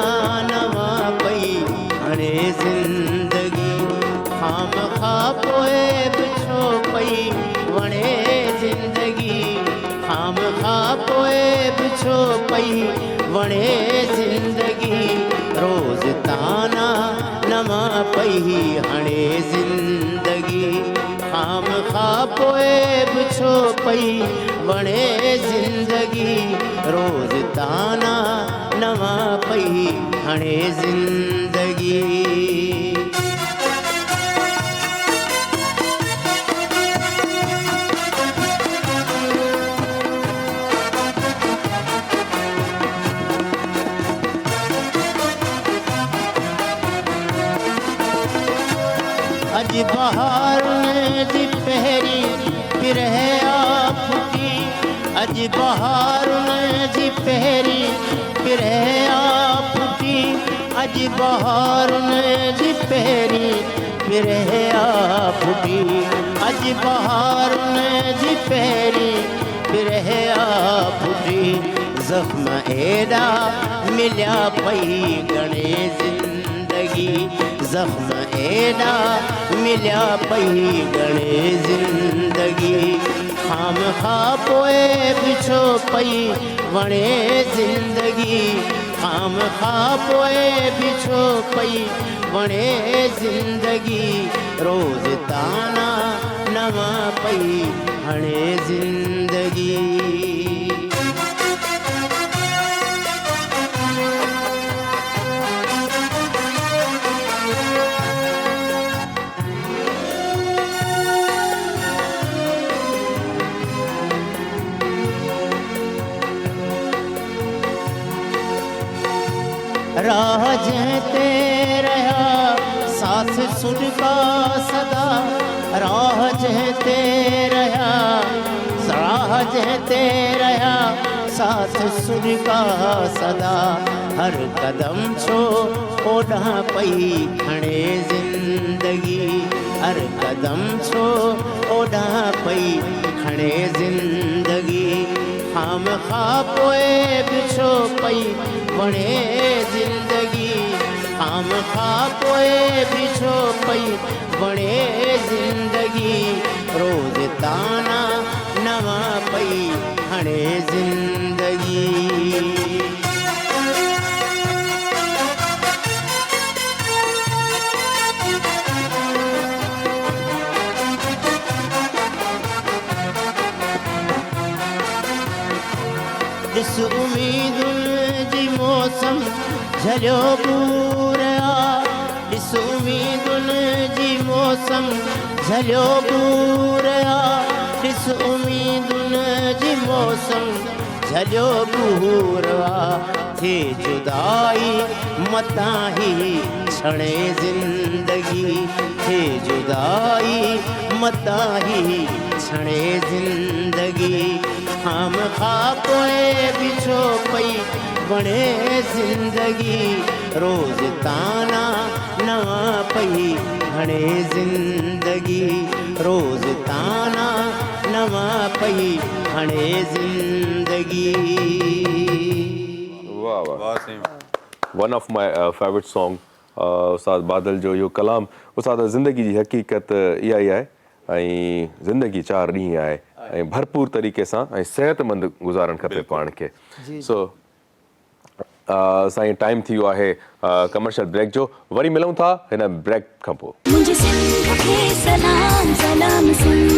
نوان پئي هڻي زندگي خامخواه پوء به ڇو پئي وڻي زندگي خامخواه پوء به ڇو پئي وڻي زندگي روز طعنا نوان پئي هڻي زندگي خامخواه پوء به ڇو پئي وڻي زندگي روز طعنا نوان پئي هڻي زندگي. اڄ بهارن جي پهرين پرهه آ ڦٽي اڄ بهارن جي پهرين پرهه آ ڦٽي اڄ بهارن جي پهرين پرهه آ ڦٽي اڄ بهارن جي پهرين پرهه آ ڦٽي زخم ايڏا مليا پئي ڳڻي زندگي زخم ايڏا مليا پئي ڳڻي زندگي خامخواه پوء به ڇو پئي وڻي زندگي خامخواه پوء به ڇو پئي وڻي زندگي روز طعنا نوان پئي هڻي زندگي. راهه جنهن تي رهيا ساٿ سڏڪا سدا راهه جنهن تي رهيا راهه جنهن تي رهيا ساٿ سڏڪا سدا هر قدم ڇو اوڏانهن پئي کڻي زندگي هر قدم ڇو اوڏانهن پئي کڻي زندگي خامخواه پوء به ڇو پئي وڻي زندگي خامخواه پوء به ڇو پئي وڻي زندگي روز طعنا نوان پئي هڻي زندگي. ڏس اميدن جي موسم جهليو ٻور آ ڏس اميدن جي موسم جهليو ٻور آ ڏس اميدن جي موسم جهليو ٻور آ ٿئي جدائي متان هي ڇڻي زندگي ٿئي جدائي متان هي ڇڻي زندگي. خامخواه پوء به ڇو پئي وڻي زندگي روز طعنا نوان پئي هڻي زندگي روز طعنا نوان پئي هڻي زندگي. واه واه واه سائين واه. One of my favourite song استاد بادل جو اهو ڪلام استاد زندگي جي حقيقت اها ئي آهي ۽ زندگي چار ڏينهن آهي ۽ ڀرپور طريقي سان ۽ صحت مند گذارڻ کپي پاڻ کي سو سائين ٽائيم ٿي ويو آهي ڪمرشل بريڪ جو وري ملون ٿا هن بريڪ کان پوء. منهنجي سنڌ کي سلام سلام سنڌ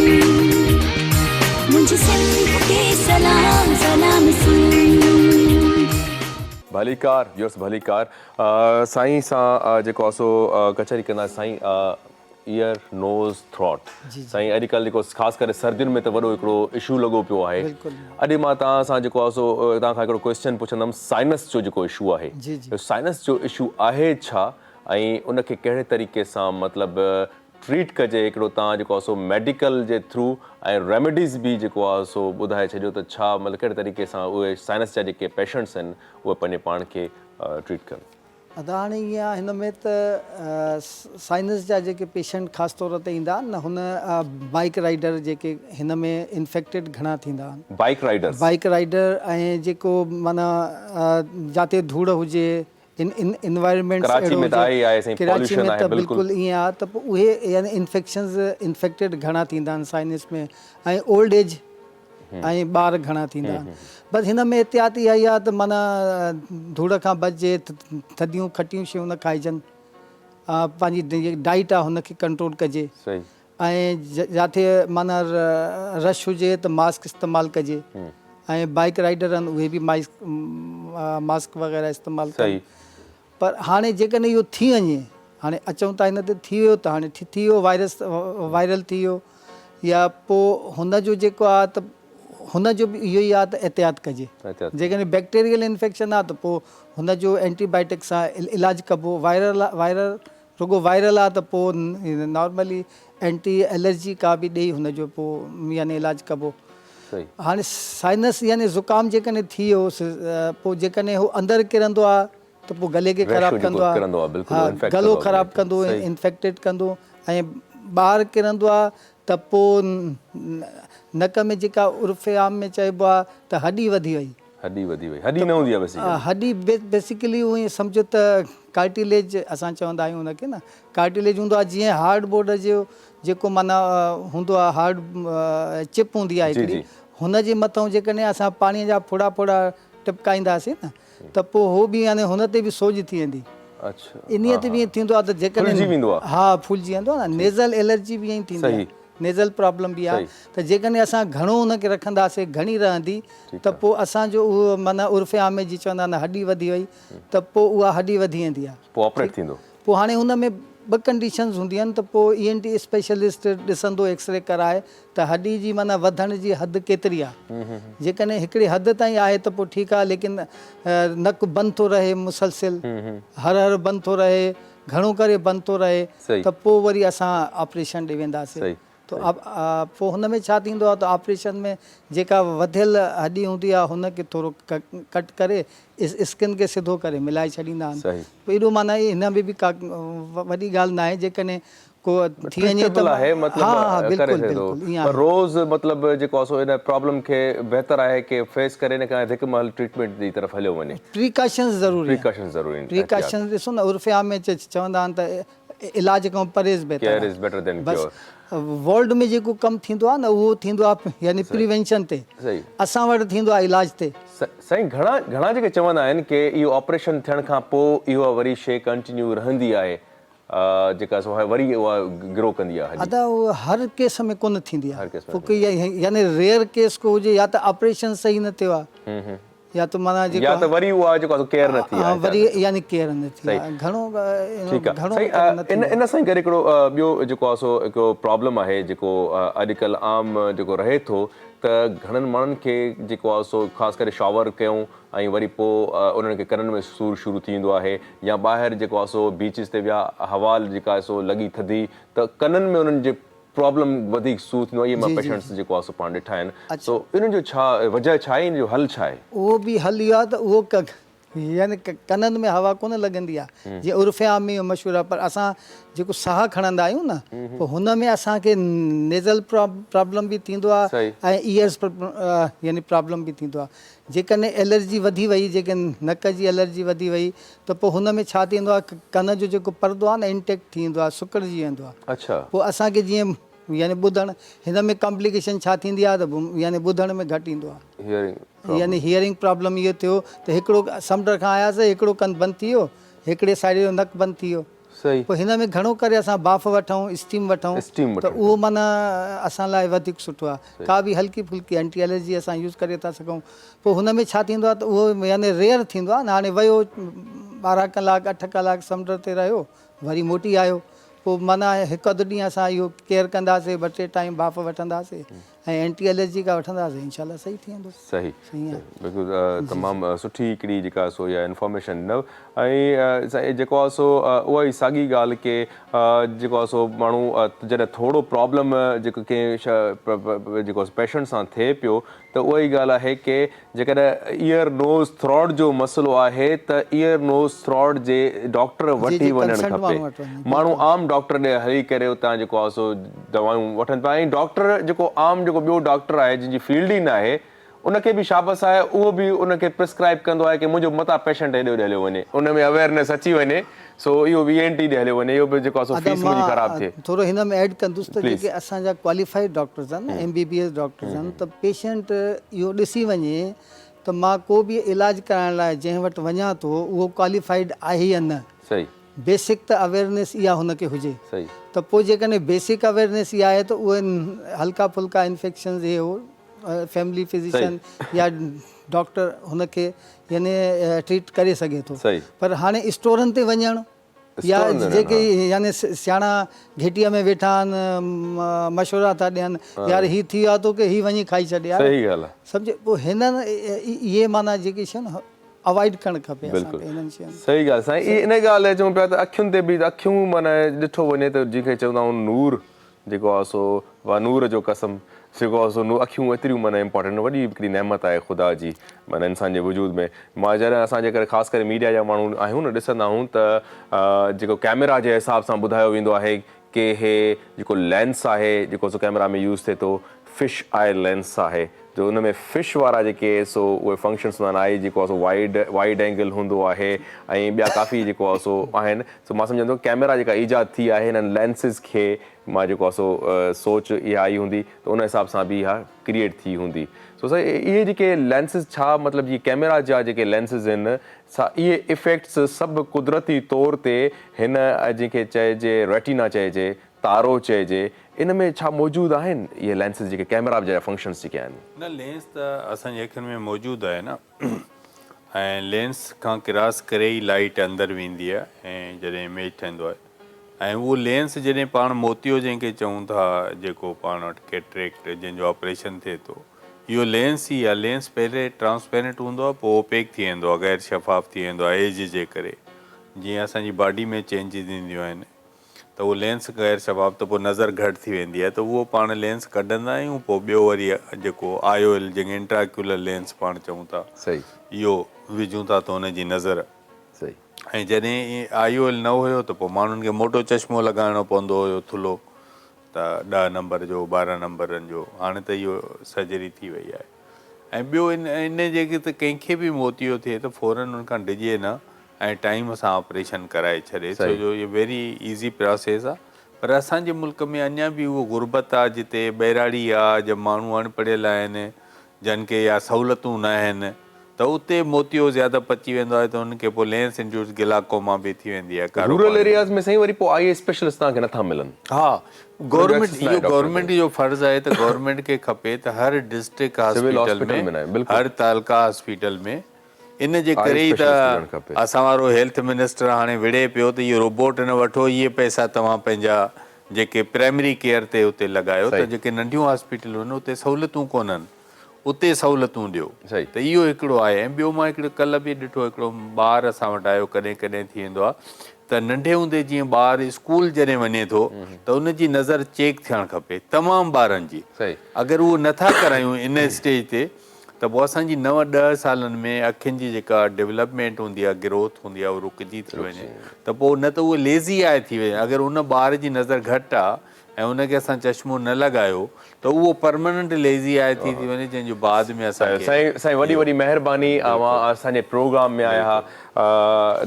منهنجي سنڌ کي سلام سلام سنڌ. ڀليڪار ويورس ڀليڪار سائين سان جيڪو آ سو ڪچهري ڪندا سائين ايئر نوز ٿراٽ سائين اڄ ڪلهه جيڪو خاص ڪري سردين ۾ ته وڏو هڪڙو اشو لڳو پيو آهي اڄ مان توهان سان جيڪو آهي سو توهان کان هڪڙو ڪويسچن پڇندم سائنس جو جيڪو اشو آهي سائنس جو اشو آهي ڇا ۽ ان کي ڪهڙي طريقي سان مطلب ٽريٽ ڪجي هڪڙو توهان جيڪو آهي سو ميڊيڪل جي ٿرو ۽ ريميڊيز به جيڪو آهي سو ٻڌائي ڇڏيو ته ڇا مطلب ڪهڙي طريقي سان اهي سائنس جا جيڪي پيشنٽس آهن اهي پنهنجي پاڻ کي ٽريٽ ڪن. ادا هاڻي ائين آهي هن ۾ ته سائنس جا جيڪي پيشنٽ خاص طور تي ايندا آهن نه هن بائيڪ رائيڊر جيڪي هن ۾ انفيڪٽيڊ گهڻا ٿيندا آهن. Bike Riders. بائيڪ رائيڊر ۽ جيڪو معنيٰ جاتي ڌوڙ هجي ان ان انوائرمينٽس ڪراچي اهڙو ۾ ته هجي آهي ئي آهي سائين ڪراچي پوليوشن ۾ آهي ته بلڪل. بلڪل ائين آهي ته پوء اهي يعني انفيڪشنز انفيڪٽيڊ گهڻا ٿيندا آهن سائنس ۾ ۽ اولڊ ايج ۽ ٻار گهڻا ٿيندا آهن. بس هن ۾ احتياط اها ئي آهي ته معنيٰ ڌوڙ کان بچجي، ٿڌيون کٽيون شيون نه کائجن، پنهنجي جيڪي ڊائيٽ آهي هن کي ڪنٽرول ڪجي ۽ جاٿي معنيٰ رش هجي ته ماسڪ استعمال ڪجي ۽ بائيڪ رائيڊر آهن اهي به ماسڪ وغيره استعمال ڪن. پر هاڻي جيڪڏهن اهو ٿي وڃي، هاڻي اچون ٿا هن تي ٿي ويو ته هاڻي ٿي ويو وائرس وائرل ٿي ويو يا پوء هن جو جيڪو آهي ته هن جو به اهو ئي آهي ته احتياط ڪجي جيڪڏهن بيڪٽيريل انفيڪشن آهي ته پوء هن جو اينٽي بائيوٽڪ سان علاج ڪبو وائرل وائرل رڳو وائرل آهي ته پوء نارملي اينٽي الرجي ڪا به ڏئي هن جو پوء يعني علاج ڪبو. هاڻي سائنس يعني زڪام جيڪڏهن ٿي ويو پوء جيڪڏهن هو اندر ڪرندو آهي ته پوء گلي کي خراب ڪندو آهي ها گلو خراب ڪندو انفيڪٽيڊ ڪندو ۽ ٻاهر ڪرندو آهي ته پوء نڪ ۾ جيڪا عرف عام ۾ چئبو آهي ته هڏي وڌي وئي. هڏي وڌي وئي هڏي نه هوندي آهي بيسيڪلي. هڏي بيسيڪلي ائين سمجهو ته ڪارٽيليج اسان چوندا آهيون ان کي نه ڪارٽيليج هوندو آهي جيئن هارڊ بورڊ جو جيڪو معنيٰ هوندو آهي هارڊ چپ هوندي آهي هڪڙي هن جي مٿئون جيڪڏهن اسان پاڻي جا ڦڙا ڦڙا ٽپڪائينداسين نه ته پوء هو به يعني هن تي به سوڄ ٿي ويندي. انهيء تي به ائين ٿيندو آهي ته جيڪڏهن ها ڦولجي ويندو آهي نه نيزل الرجي به ائين ٿيندي آهي نيزل پرابلم به آهي ته جيڪڏهن اسان گهڻو ان کي رکنداسين گهڻي رهندي ته پوء اسان جو اهو معنيٰ عرف عام ۾ جي چوندا آهن هڏي وڌي وئي ته پوء اها هڏي وڌي ويندي آهي. پوء آپريٽ ٿيندو. پوء هاڻي ان ۾ ٻه ڪنڊيشنز هونديون آهن ته پوء اي اين ٽي اسپيشلسٽ ڏسندو ايڪسري ڪرائي ته هڏي جي معنيٰ وڌڻ جي حد ڪيتري آهي جيڪڏهن هڪڙي حد تائين آهي ته پوء ٺيڪ آهي ليڪن نڪ بند ٿو رهي مسلسل هر هر بند ٿو رهي گهڻو ڪري بند ٿو رهي ته پوء وري اسان آپريشن ڏي وينداسين ته پوء هن ۾ ڇا ٿيندو آهي ته آپريشن ۾ جيڪا وڌيل هڏي هوندي آهي هن کي ٿورو ڪٽ ڪري اسڪن کي سڌو ڪري ملائي ڇڏيندا آهن پوء ايڏو معنيٰ هن ۾ به ڪا وڏي ڳالهه ناهي جيڪڏهن ڪو ٿي وڃي ته آهي مطلب ها ها ڪري بلڪل سگهي ٿو بلڪل ائين پر آهي. روز مطلب جيڪو آهي سو ان پرابلم کي بهتر آهي ڪي فيس ڪري ان کان هڪ مهل ٽريٽمينٽ جي طرف هليو وڃي. پريڪاشنز ضروري آهن. پريڪاشنز ضروري آهن احتياط. پريڪاشنز ڏسو نه عرف عام ۾ چوندا آهن ته علاج کان پرهيز بهتر Care is better than آهي بس cure. World ۾ جيڪو ڪم ٿيندو آهي نه اهو ٿيندو آهي يعني پريوينشن تي اسان وٽ ٿيندو آهي علاج تي. سائين گهڻا گهڻا جيڪي چوندا آهن ڪي اهو آپريشن ٿيڻ کان پوء اها وري شي ڪنٽينيو رهندي آهي جيڪا سو وري اها گرو ڪندي آهي هڏي. ادا اهو هر ڪيس ۾ ڪونه ٿيندي هر آهي ڪيس ۾ پوء ڪي يعني ريئر ڪيس ڪو هجي يا ته آپريشن صحيح نه ٿيو آهي يا ته معنيٰ جيڪو يا ته وري اها جيڪو آهي ڪيئر نه ٿي آهي وري يعني ڪيئر نه ٿي آهي گهڻو ٺيڪ آهي گهڻو سائين ان ان سان گڏ هڪڙو ٻيو جيڪو آهي سو هڪڙو پرابلم آهي جيڪو اڄڪلهه عام جيڪو رهي ٿو ته گهڻن ماڻهن کي جيڪو آهي سو خاص ڪري شاور ڪيون ۽ وري پوء انهن کي ڪنن ۾ سور شروع ٿي ويندو آهي يا ٻاهر جيڪو آهي سو بيچز تي ويا هوا جيڪا آهي سو لڳي ٿڌي ته ڪنن ۾ انهن جي پرابلم وڌيڪ سور ٿيندو آهي اهي مان پيشنٽس جيڪو آهي سو پاڻ ڏٺا آهن سو انهن جو ڇا وجه ڇا آهي ان جو حل ڇا آهي؟ اهو به حل اهو آهي ته اهو يعني ڪنن ۾ هوا ڪونه لڳندي آهي جيئن عرف عام ۾ اهو مشهور آهي پر اسان جيڪو ساهه کڻندا آهيون نه پوء هن ۾ اسان کي نيزل پرابلم به ٿيندو آهي ۽ ايئرس يعني پرابلم به ٿيندو آهي جيڪڏهن الرجي وڌي وئي جيڪڏهن نڪ جي الرجي وڌي وئي ته پوء هن ۾ ڇا ٿيندو آهي ڪن جو جيڪو پردو آهي نه انٽيڪٽ ٿي ويندو آهي سڪڙجي ويندو آهي پوء اسان کي جيئن يعني ٻڌڻ هن ۾ ڪمپليڪيشن ڇا ٿيندي آهي ته يعني ٻڌڻ ۾ گهٽ ايندو آهي يعني هيئرنگ پرابلم اهو ٿيو ته هڪڙو سمنڊ کان آياسي هڪڙو ڪن بند ٿي ويو هڪڙي سائيڊ جو نڪ بند ٿي ويو صحيح. پوء هن ۾ گهڻو ڪري اسان ٻاڦ وٺون، اسٽيم وٺون ته اهو معنيٰ اسان لاء وڌيڪ سٺو آهي. ڪا به هلڪي ڦلڪي اينٽي الرجي اسان يوز ڪري ٿا سگهون. پوء هن ۾ ڇا ٿيندو آهي ته اهو يعني ريئر ٿيندو آهي نه هاڻي ويو 12 ڪلاڪ 8 ڪلاڪ سمنڊ تي رهيو وري موٽي آيو پوء معنيٰ هڪ اڌ ڏينهن اسان اهو ڪيئر ڪنداسي ٻه ٽي ٽائيم ٻاڦ وٺنداسي ۽ اينٽي الرجي ڪا وٺنداسين انشاء الله صحيح ٿي ويندو. صحيح بلڪل تمام سٺي هڪڙي جيڪا سو اها انفارميشن ڏنو ۽ سائين جيڪو آهي سو اها ئي ساڳي ڳالهه ڪي جيڪو آهي سو ماڻهو جڏهن ٿورو پرابلم جيڪو ڪنهن جيڪو پيشنٽ سان ٿئي پيو ته اها ئي ڳالهه آهي ڪي جيڪڏهن ايئر نوز ٿراٽ جو مسئلو آهي ته ايئر نوز ٿراٽ جي ڊاڪٽر وٽ ئي وڃڻ کپي. ماڻهو عام ڊاڪٽر ڏي هلي ڪري اتان جيڪو آهي سو دوائون وٺن پيا ۽ ڊاڪٽر جيڪو عام جيڪو ٻيو ڊاڪٽر آهي جنهن جي فيلڊ ئي ناهي ان کي به شابس آهي اهو به ان کي پرسڪرائب ڪندو آهي ڪي منهنجو متان پيشنٽ هيڏي هوڏي هليو وڃي ان ۾ اويئرنيس اچي وڃي سو اهو به اي اين ٽي ڏي هليو وڃي اهو به جيڪو آهي سو ادا فيس منهنجي خراب مان ٿئي. ٿورو هن ۾ ايڊ ڪندس ته پليز. جيڪي اسان جا ڪواليفائيڊ ڊاڪٽرز آهن نه M B B S doctors آهن ته پيشنٽ اهو ڏسي وڃي ته مان ڪو به علاج ڪرائڻ لاء جنهن وٽ وڃان ٿو اهو ڪواليفائيڊ آهي يا نه صحيح. بيسڪ ته اويئرنيس اها هن کي هجي صحيح. ته پوء جيڪڏهن بيسڪ اويئرنيس اها آهي ته اهي هلڪا ڦلڪا انفيڪشنز هي هو فيملي فزيشن يا ڊاڪٽر هن کي يعني ٽريٽ ڪري سگهي ٿو پر هاڻي اسٽورن تي وڃڻ يا جيڪي يعني سياڻا گهٽيء ۾ ويٺا آهن مشورا ٿا ڏين يار هي ٿي ويو آهي توکي هي وڃي کائي ڇڏ يار صحيح ڳالهه آهي سمجهي پوء هنن اهي معنيٰ جيڪي شيون اوائڊ ڪرڻ کپي اسان کي هنن شين صحيح ڳالهه سائين ان ڳالهه تي چئون پيا ته اکين تي به اکيون معنيٰ ڏٺو وڃي ته جنهن کي چوندا آهيون نور جيڪو آهي سو وا نور جو قسم جيڪو آهي سو اکيون ايتريون معنيٰ امپارٽنٽ وڏي هڪڙي نعمت آهي خدا جي معنيٰ انسان جي وجود ۾ مان جڏهن اسان جيڪر خاص ڪري ميڊيا جا ماڻهو آهيون نه ڏسندا آهيون ته جيڪو ڪيميرا جي حساب سان ٻڌايو ويندو آهي ڪي هي جيڪو لينس آهي جيڪو سو ڪيميرا ۾ يوز ٿئي ٿو فش آء لينس آهي جو ان ۾ فش وارا جيڪي سو اهي فنڪشنس هوندا آهن آئي جيڪو آهي سو وائيڊ وائيڊ اينگل هوندو آهي ۽ ٻيا ڪافي جيڪو آهي سو آهن سو مان سمجهان ٿو ڪئميرا جيڪا ايجاد ٿي آهي انهن لينسز کي مان جيڪو آهي سو سوچ اها آئي هوندي ته ان حساب سان به اها ڪريئيٽ ٿي هوندي سو سائين اهي جيڪي لينسز ڇا مطلب جي ڪئميرا جا جيڪي لينسز آهن سا اهي افيڪٽس سڀ قدرتي طور تي هن جنهن کي چئجي ريٽينا چئجي تارو چئجي ان ۾ ڇا موجود آهن اهي لينسز جيڪي ڪئميرا جا فنڪشنس جيڪي آهن. نه لينس ته اسان جي اکين ۾ موجود آهي نه. ۽ لينس کان ڪراس ڪري ئي لائيٽ اندر ويندي آهي ۽ جڏهن اميج ٺهندو آهي ۽ اهو لينس جڏهن پاڻ موتيو جنهن کي چئون ٿا جيڪو پاڻ وٽ ڪيٽريڪٽ جنهن جو آپريشن ٿئي ٿو اهو لينس ئي آهي لينس پهرين ٽرانسپيرنٽ هوندو آهي پوء اوپيڪ ٿي ويندو آهي غير شفاف ٿي ويندو آهي ايج جي ڪري جيئن اسان جي باڊي ۾ چينجز اينديون آهن ته اهو لينس غير شفاف ته پوء نظر گهٽ ٿي ويندي آهي ته اهو پاڻ لينس ڪڍندا آهيون پوء ٻيو وري جيڪو آء او ايل جنهن کي انٽرا اڪيولر لينس پاڻ چئون ٿا اهو وجهون ٿا ته ان جي نظر ۽ جڏهن آء او ايل نه هيو ته پوء ماڻهن کي موٽو چشمو لڳائڻو پوندو هيو ٿلهو ته 10 نمبر جو 12 نمبرن جو هاڻي ته اهو سرجري ٿي وئي آهي ۽ ٻيو ان ان جي ته ڪنهن کي به موتيو ٿئي ته فورن ان کان ڊڄي نه ۽ ٽائيم سان آپريشن ڪرائي ڇڏي ڇو جو اهو ويري ايزي پراسيس آ پر اسان جي ملڪ ۾ اڃا به اهو غربت آ جتي ٻهراڙي آ جا ماڻهو اڻ پڙهيل آهن جن کي اها سهولتون نه آهن ته اتي موتيو زياده پچي ويندو آهي ته انهن کي پوء لينس انڊيوسڊ گلاڪوما به ٿي ويندي آهي ڪارو رورل پاڻي. ايرياز ۾ سائين وري پوء آئي اسپيشلسٽ توهان کي نٿا ملن. ها انهن جو گورنمينٽ ايڪسس ناهي اهو ڊاڪٽر گورنمينٽ تائين. جو فرض آهي ته گورنمينٽ کي کپي ته هر ڊسٽرڪٽ سول هاسپيٽل هاسپيٽل ۾ ۾ ناهي بلڪل. هر تعلقه هاسپيٽل ۾ ان جي آئي ڪري ئي اسپيشلسٽ هجڻ ته کپي. اسان وارو هيلٿ منسٽر هاڻي وڙهي پيو ته اهي روبوٽ نه وٺو اهي پئسا توهان پنهنجا جيڪي پرائمري ڪيئر تي اتي لڳايو ته صحيح. جيڪي ننڍيون هاسپيٽلون آهن اتي سهولتون ڪونهن اتي سهولتون ڏيو ته اهو هڪڙو آهي ۽ ٻيو مان هڪڙو ڪلهه به ڏٺو هڪڙو ٻار اسان وٽ آيو ڪڏهن ڪڏهن ٿي ويندو آهي ته ننڍي هوندي جيئن ٻار اسڪول جڏهن وڃي ٿو ته ان جي نظر چيڪ ٿيڻ کپي تمام ٻارن جي اگر اهو نٿا ڪرايون ان اسٽيج تي ته پوء اسان جي نو ڏهه سالن ۾ اکين جي جيڪا ڊولپمينٽ هوندي آهي گروٿ هوندي آهي اهو رڪجي ٿي وڃي ته پوء نه ته اهو ليزي آء ٿي وڃي اگر ان ٻار جي نظر گهٽ آهي ۽ ان کي اسان چشمو نه لڳايو ته اهو پرماننٽ ليزي آء ٿي ٿي وڃي جنهن جو بعد ۾ اسان کي سائين سائين وڏي وڏي مهرباني اوهان اسان جي پروگرام ۾ آيا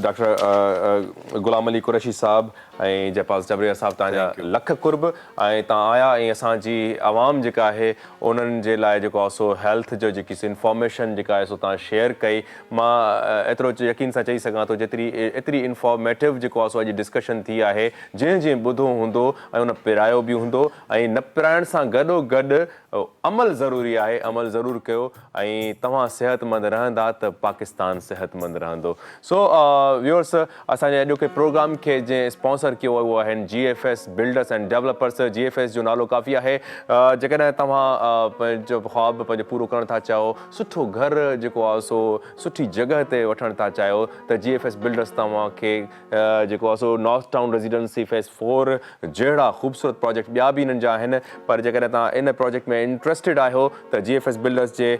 ڊاڪٽر غلام علي قريشي صاحب ۽ جئپال چبريا صاحب توهان جا لک قرب ۽ توهان آيا ۽ اسان جي عوام جيڪا آهي انهن جي لاء جيڪو آهي سو هيلٿ جو جيڪي انفارميشن جيڪا آهي سو توهان شيئر ڪئي مان ايترو يقين سان چئي سگهان ٿو جيتري ايتري انفارميٽو جيڪو آهي سو اڄ ڊسڪشن ٿي آهي جنهن جنهن ٻڌو هوندو ۽ ان پرايو به هوندو ۽ نه پرائڻ سان گڏو گڏ عمل ضروري آهي عمل ضرور ڪيو ۽ توهان صحتمند رهندا ته پاڪستان صحتمند رهندو سو ويورس اسان جي اڄوڪي پروگرام کي جنهن اسپانسر ڪيو اهو آهن G F S builders and developers G F S جو نالو ڪافي آهي جيڪڏهن توهان پنهنجو خواب پنهنجو پورو ڪرڻ ٿا چاهو سٺو گهر جيڪو آهي سو سٺي جڳهه تي وٺڻ ٿا چاهيو ته جي ايف ايس بلڊرس توهان کي جيڪو آهي سو north town residency phase four جهڙا خوبصورت پراجيڪٽ ٻيا به انهن جا آهن پر جيڪڏهن توهان ان پراجيڪٽ ۾ انٽريسٽيڊ آهيو ته جي ايف ايس بلڊرس جي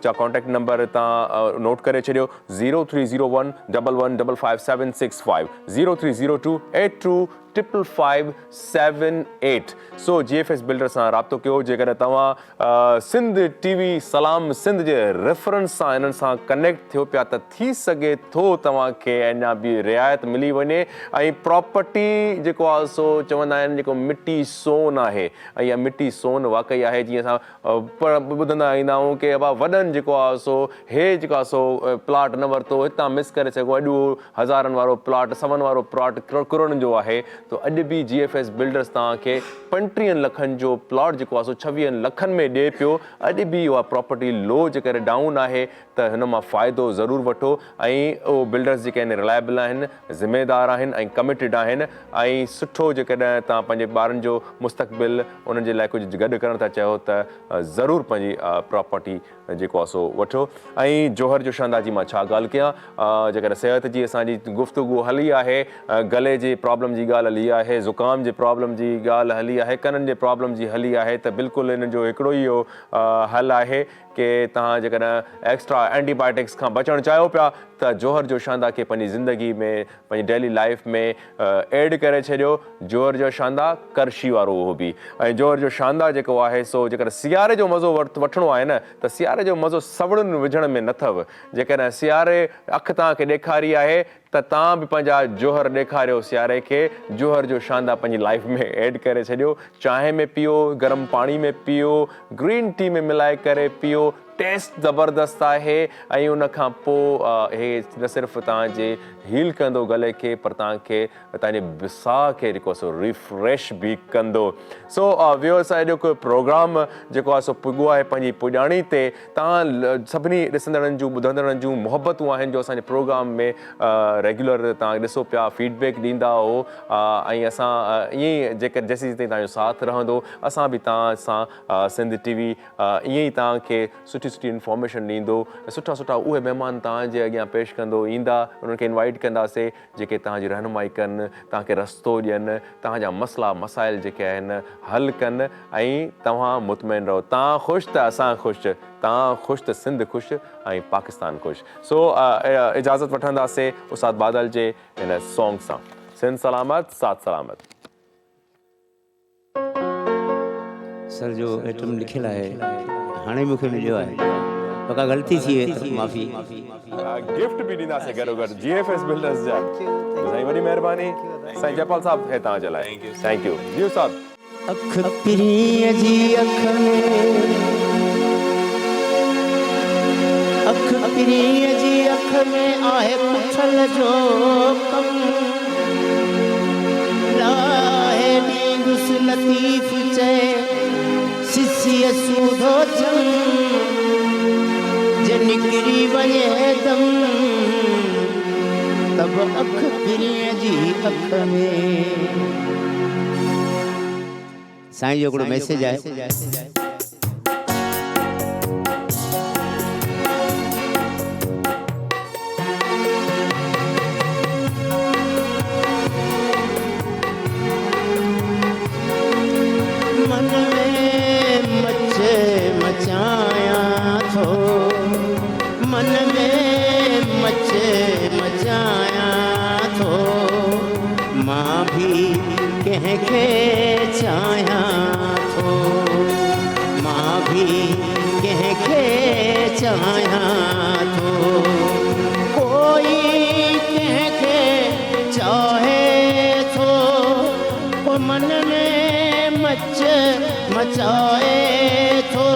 جا ڪانٽيڪٽ نمبر توهان نوٽ ڪري ڇڏيو zero three zero one double one double five seven six five zero three zero two eight two triple five seven eight so G F S builder سان رابطو ڪيو جيڪڏهن توهان سنڌ ٽي وي سلام سنڌ جي ريفرنس سان انهن سان ڪنيڪٽ ٿيو پيا ته ٿي سگهي ٿو توهان کي اڃا به رعايت ملي وڃي ۽ پراپرٽي جيڪو آهي سو چوندا آهن جيڪو مٽي سون آهي ۽ اها مٽي سون واقعي آهي جيئن اسان پڻ ٻڌندا ايندا آهيون ڪي ابا وڏن جيڪو آهي سو هي جيڪو آهي سو پلاٽ نه ورتو هتان مس ڪري سگهو اڄ اهو هزارن وارو پلاٽ سون وارو پلاٽ ڪروڙن جو آهي ته اڄ به جي ايف ايس بلڊرس توهان کي پنٽيهن لکن جو پلاٽ جيڪو آهي سو ڇويهن لکن ۾ ڏئي پيو اڄ به اها پراپرٽي لو جي ڪري ڊائون آهي ته هن مان فائدو ضرور وٺو ۽ اهو بلڊرس جيڪي آهن رلائبل آهن ذميدار آهن ۽ ڪميٽيڊ آهن ۽ سٺو جيڪڏهن توهان پنهنجي ٻارن جو مستقبل انهن جي لاء ڪجهه گڏ ڪرڻ ٿا چاهيو ته ضرور پنهنجي پراپرٽي جيڪو آهي سو وٺو ۽ جوهر جو شاندا جي مان ڇا ڳالهه ڪيان جيڪڏهن صحت جي اسان جي گفتگو هلي آهي گلي جي پرابلم جي ڳالهه هلي آهي زڪام جي پرابلم جي ڳالهه هلي آهي ڪنن جي پرابلم جي هلي آهي ته بلڪل ان جو هڪڙو ئي اهو حل آهي ڪي توهان جيڪڏهن ايڪسٽرا اينٽي بائيوٽڪس کان بچڻ چاهيو پيا ته جوهر جو شاندا کي پنهنجي زندگي ۾ پنهنجي ڊيلي لائيف ۾ ايڊ ڪري ڇڏيو جوهر جو شاندا ڪرشي وارو اهو به ۽ جوهر جو شاندا جيڪو آهي سو جيڪڏهن سياري جو مزو وٺڻو آهي نه ته سياري جو مزو سوڙن وجهڻ ۾ نه اٿو جيڪڏهن سياري اک توهان کي ڏيکاري آهي ته توهان به پنهنجا جوهر ڏيکاريو سياري کي جوهر جو شاندا پنهنجي لائيف ۾ ايڊ ڪري ڇڏيو چانهه ۾ پيئو گرم پاڻي ۾ پيئو گرين ٽي ۾ ملائي ڪري پيئو ٽيسٽ زبردست آهي ۽ ان کان پو هي نه صرف توهان جي هيل ڪندو گلي کي پر توهان کي توهان جي ساهه کي جيڪو سو ريفريش به ڪندو. سو ويورس اڄوڪو پروگرام جيڪو آهي سو پڳو آهي پنهنجي پڄاڻي تي. توهان سڀني ڏسندڙن جون ٻڌندڙن جون محبتون آهن جو اسان جي پروگرام ۾ ريگيولر توهان ڏسو پيا فيڊ بيڪ ڏيندا هو ۽ اسان ائين ئي جيڪر جيسين تائين توهان جو ساٿ رهندو اسان به توهان سان سنڌ ٽي وي ائين ئي توهان کي سٺي سٺي انفارميشن ڏيندو ۽ سٺا سٺا اهي مهمان توهان جي اڳيان پيش ڪندو ايندا انهن کي انوائيٽ ڪنداسي جيڪي توهان جي رهنمائي ڪن توهان کي رستو ڏين توهان جا مسئلا مسائل جيڪي آهن حل ڪن ۽ توهان مطمئن رهو توهان خوش ته اسان خوش توهان خوش ته سنڌ خوش ۽ پاڪستان خوش سو اجازت وٺنداسي استاد بادل جي هن سونگ سان سنڌ سلامت ساٿ سلامت. سر جو ائٽم لکيل آهي هاڻي مون کي مليو آهي پر ڪا غلطي ٿي وئي ته معافي. گفٽ به ڏينداسين گڏو گڏ جي ايف ايس بلڊرز جا سائين وڏي مهرباني سائين جئپال صاحب هي توهان جي لاء thank you جي استاد. اک پرينء جي اک ۾، اک پرينء جي اک ۾ آهي ڪٺل جو ڪم. لاهي ڏيندس لطيف چئي، سسيء سوڌو چم، جي نڪري وڃي دم، ته به اک پرينء جي اک ۾. سائين جو هڪڙو ميسيج آهي. ڀي ڪنهن کي چاهيان ٿو مان ڀي ڪنهن کي چاهيان ٿو ڪوئي ڪنهن کي چاهي ٿو ڪو من ۾ مچ مچائي ٿو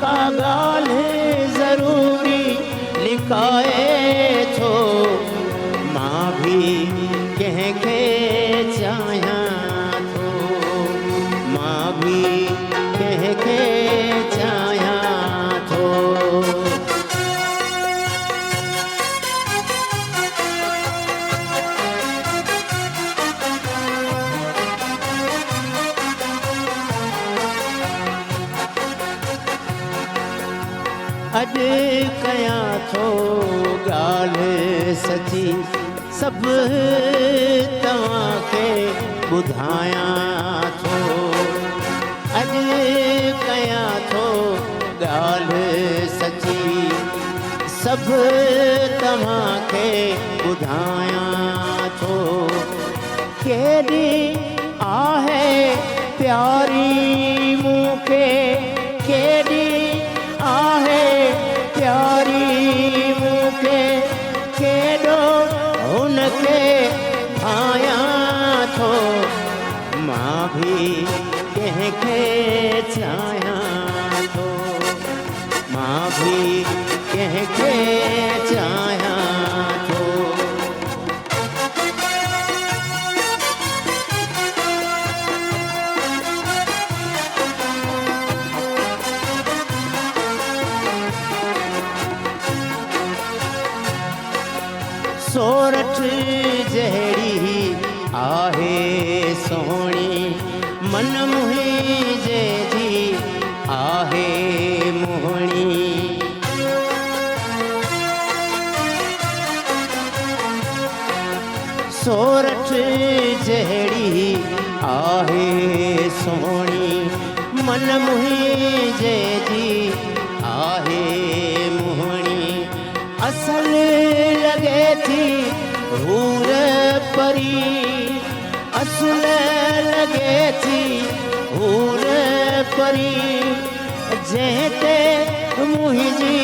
ڪا ڳالهه ضروري لڪائي ٿو مان ڀي ڪنهن کي چاهيان ٿو مان ڀي ڪنهن کي چاهيان ٿو. اڄ ڪيان ٿو ڳالهه سچي سڀ توهان کي ٻڌايان ٿو اڄ ڪيان ٿو ڳالهه سچي سڀ توهان کي ٻڌايان ٿو ڪيڏي آهي پياري مون کي ڪيڏي آهي پياري مون کي ڪيڏو هن کي ڀانيان ٿو مان ڀي ڪنهن کي چاهيان ٿو مان ڀي ڪنهن کي چاهيان ٿو. سورٺ جهڙي آهي سهڻي من منهنجي جي آهي موهڻي. سورٺ جهڙي آهي سهڻي من منهنجي جي آهي موهڻي. اصل لڳي ٿي حور پري اصل لڳي ٿي حور پري جنهن تي منهنجي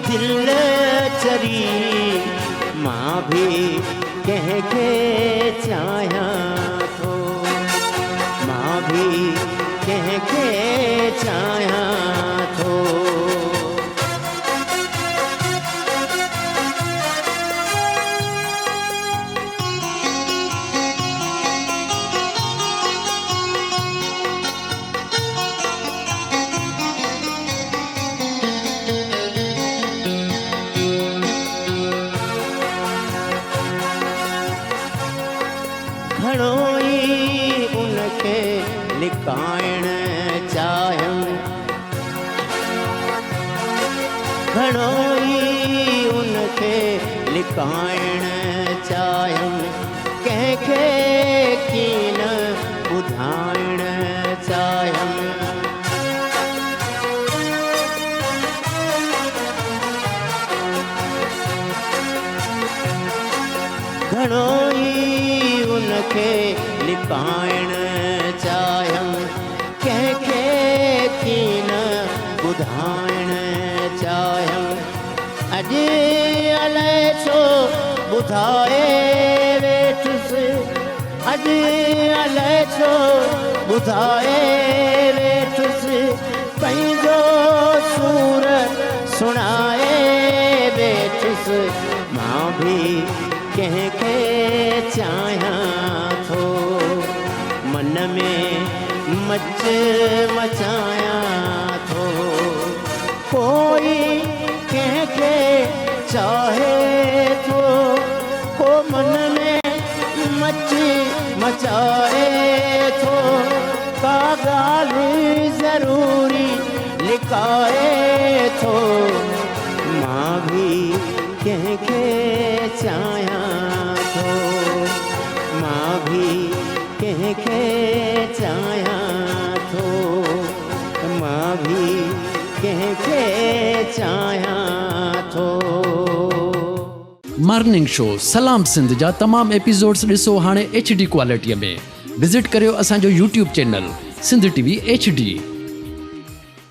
دل چري مان ڀي ڪنهن کي چاهيان ٿو مان ڀي ڪنهن کي چاهيان ٿو. گهڻو ئي ان کي لڪائڻ چاهيم. گهڻو ئي ان کي لڪائڻ چاهيم. ڪنهن کي ڪين ٻڌائڻ چاهيم. گهڻو ئي ان کي لڪائڻ چاهيم. ڪنهن کي ڪين ٻڌائڻ چاهيم. اڄ الائي ڇو ٻڌائي ويٺس. اڄ الائي ڇو ٻڌائي ويٺس. پنهنجو سور سڻائي ويٺس. مان ڀي ڪنهن کي چاهيان ٿو. من ۾ مچ مچايان ٿو. ڪوئي ڪنهن کي چاهي ٿو. ڪو من ۾ مچ مچائي ٿو. ڪا ڳالهه ضروري لڪائي ٿو. مان ڀي ڪنهن کي چاهيان ٿو. مان ڀي ڪنهن کي چاهيان ٿو. مان ڀي ڪنهن کي چاهيان ٿو. مارننگ شو سلام سنڌ جا تمام ايپيسوڊز ڏسو هاڻي ايڇ ڊي ڪوالٽيء ۾ وزٽ ڪريو اسان جو YouTube channel Sindh T V H D.